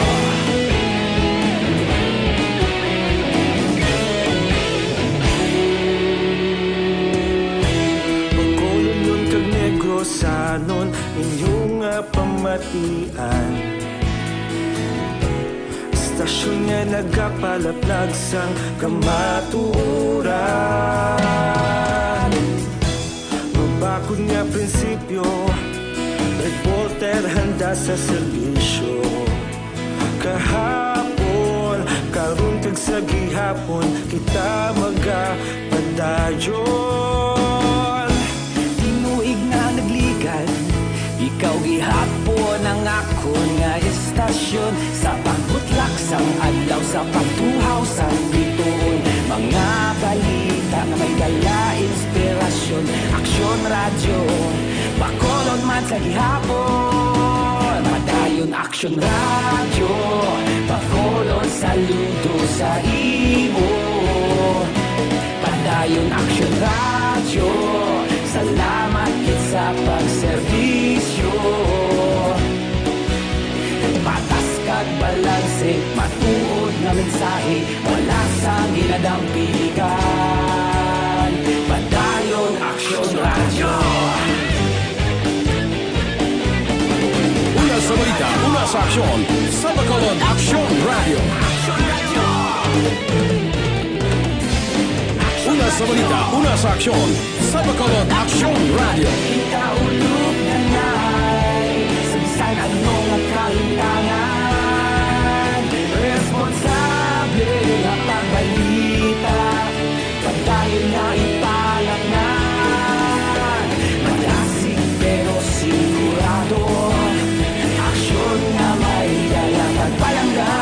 Bacolodnon kag Negrosanon, inyo nga pamatian. Istasyon nga nagapalaplag sang kamatuoran. Mabakod nga prinsipyo, reporter handa sa serbisyo. Kahapon, karon kag sa gihapon, kita magapadayon. Tinuig na nagligan, ikaw gihapon ang akon nga istasyon. Sa pagbutlak sang adlaw, sa pagtuhaw sang bituon, mga balita nga may dala inspirasyon. Aksyon Radyo, Bacolod man sa gihapon. Padayon Aksyon Radyo, Bacolod, saludo sa imo. Padayon Aksyon Radyo, salamat gid sa pagserbisyo. Patas kag balanse, matuod nga mensahe, wala sang ginadampingan. Padayon Aksyon Radyo. Una sa balita, una sa aksyon, sa Bacolod Aksyon Radyo. Una sa balita, una sa aksyon, sa Bacolod Aksyon Radyo. Kita ulog na nay, sa bisan ano nga kalimtangan, responsable nga pagbalita, padayon nga ipalapngan. Madasig pero sigurado, aksyon nga may dala kag palangga.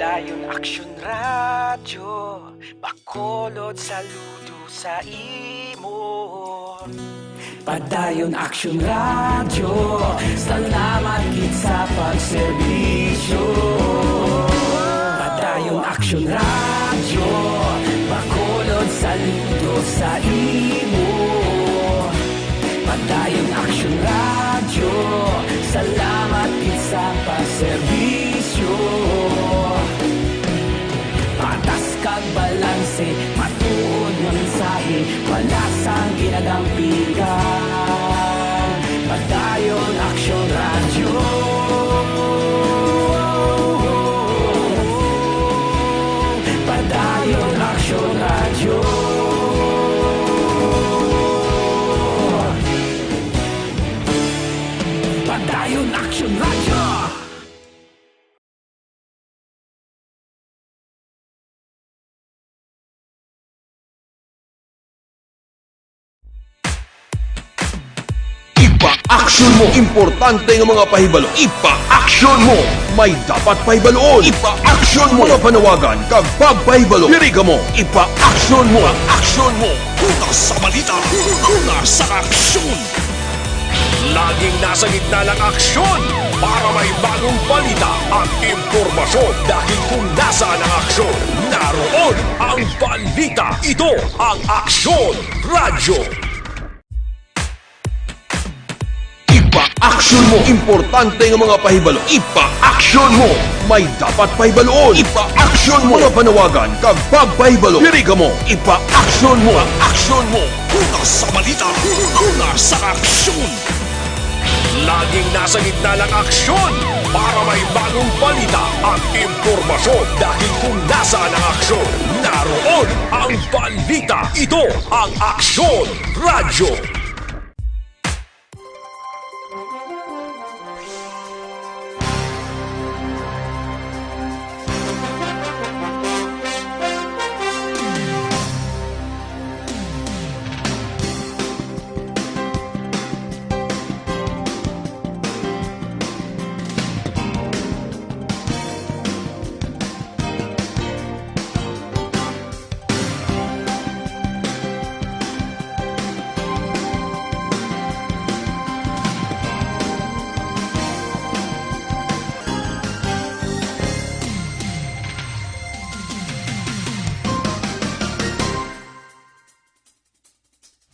Padayon Aksyon Radyo, Bacolod, saludo sa imo. Padayon Aksyon Radyo, salamat gid sa pagserbisyo. Padayon Aksyon Radyo, Bacolod, saludo sa imo. Padayon Aksyon Radyo, salamat gid sa pagserbisyo. Patas kag balanse, matuod nga mensahe, wala sang ginadampingan. Padayon Aksyon Radyo. Padayon Aksyon Radyo. Padayon Aksyon Radyo. Ipa-aksyon mo. Importante nga mga pahibalo. Ipa-aksyon mo. May dapat pahibaluon. Ipa-aksyon mo. Mga panawagan kag pagpahibalo. Diri kamo. Ipa-aksyon mo. Ipa-aksyon mo. Una sa balita. Una sa aksyon. Laging nasa gitna ng aksyon. Para may bagong balita at impormasyon, dahil kung nasaan ang aksyon, naroon ang balita. Ito ang Aksyon Radyo. Ipa-aksyon mo. Importante nga mga pahibalo. Ipa-aksyon mo. May dapat pahibaluon. Ipa-aksyon mo. Mga panawagan kag pagpahibalo. Diri kamo. Ipa-aksyon mo. Ipa-aksyon mo. Una sa balita. Una sa aksyon. Laging nasa gitna ng aksyon para may bagong balita at impormasyon, dahil kung nasaan ang aksyon, naroon ang balita. Ito ang Aksyon Radyo.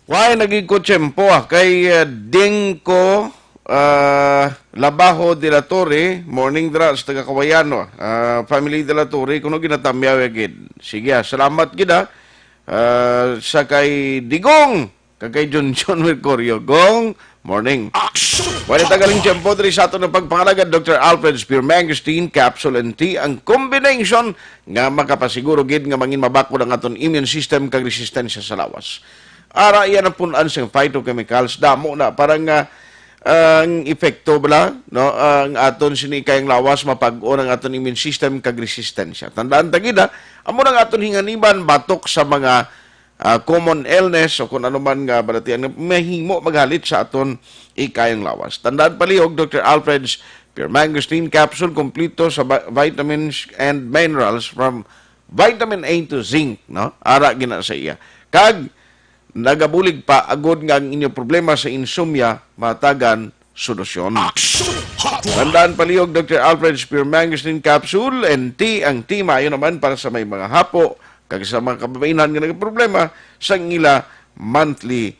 Why naging ko tiyempo, ah, kay, ah, Dingko, ah, Labaho de la Torre, morning dira sa taga Kawayano, ah, family de la Torre, kuno ginatamyaw ya gid. Sige, ah, salamat gid, ah. Ah, sa kay Digong, kag kay Junjun Mercurio. Gong, morning. Action! Wala tagaling tiyempo diri sa aton ang pagpangalagad, Doctor Alfred Spear Mangosteen, Capsule and Tea, ang combination nga makapasiguro gid nga mangin mabakod ang aton immune system kag resistensya sa lawas. Ara, iya ang pun-an sing phytochemicals, damo na, parang, ah, ang epekto bala, no, ang aton sini kayang lawas, mapag-on ang aton immune system kag resistensya. Tandaan ta gid, ha, amo nang aton hinganiban batok sa mga, ah, common illness o kung ano man nga balatian nga mahimo maghalit sa aton ikayang lawas. Tandaan palihog, Doctor Alfred's Pure Mangosteen Capsule, kompleto sa vi-, vitamins and minerals from vitamin A to zinc, no? Ara gina sa iya. Kag nagabulig pa agod nga ang inyo problema sa insomnia matagan solusyon. Action Hotline. Tandaan palihog, Doctor Alfred's Pure Mangosteen Capsule and Tea. Ang tea maayo naman para sa may mga hapo kag sa mga kababainhan nga nagproblema sa ila monthly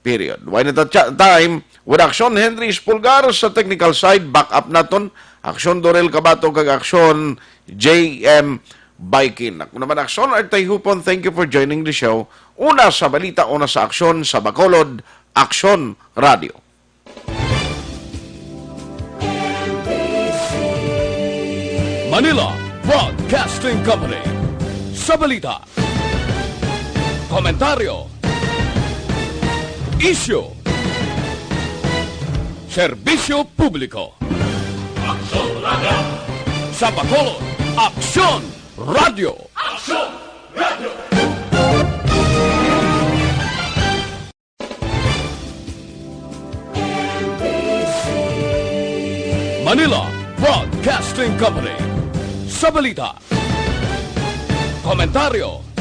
period. Wala na ta cha-, time. With Aksyon Henry Espulgar sa technical side, back up naton Aksyon Dorel Cabato kag Aksyon J M Baikin. Ako naman, Aksyon Artay Hupon, thank you for joining the show. Una sa balita, una sa aksyon, sa Bacolod, Aksyon Radio. Manila Broadcasting Company. Sa balita, komentaryo, isyu, serbisyo publiko. Aksyon Radio. Sa Bacolod, Aksyon Radio. Aksyon Radio. Manila Broadcasting Company. Sa balita, komentaryo,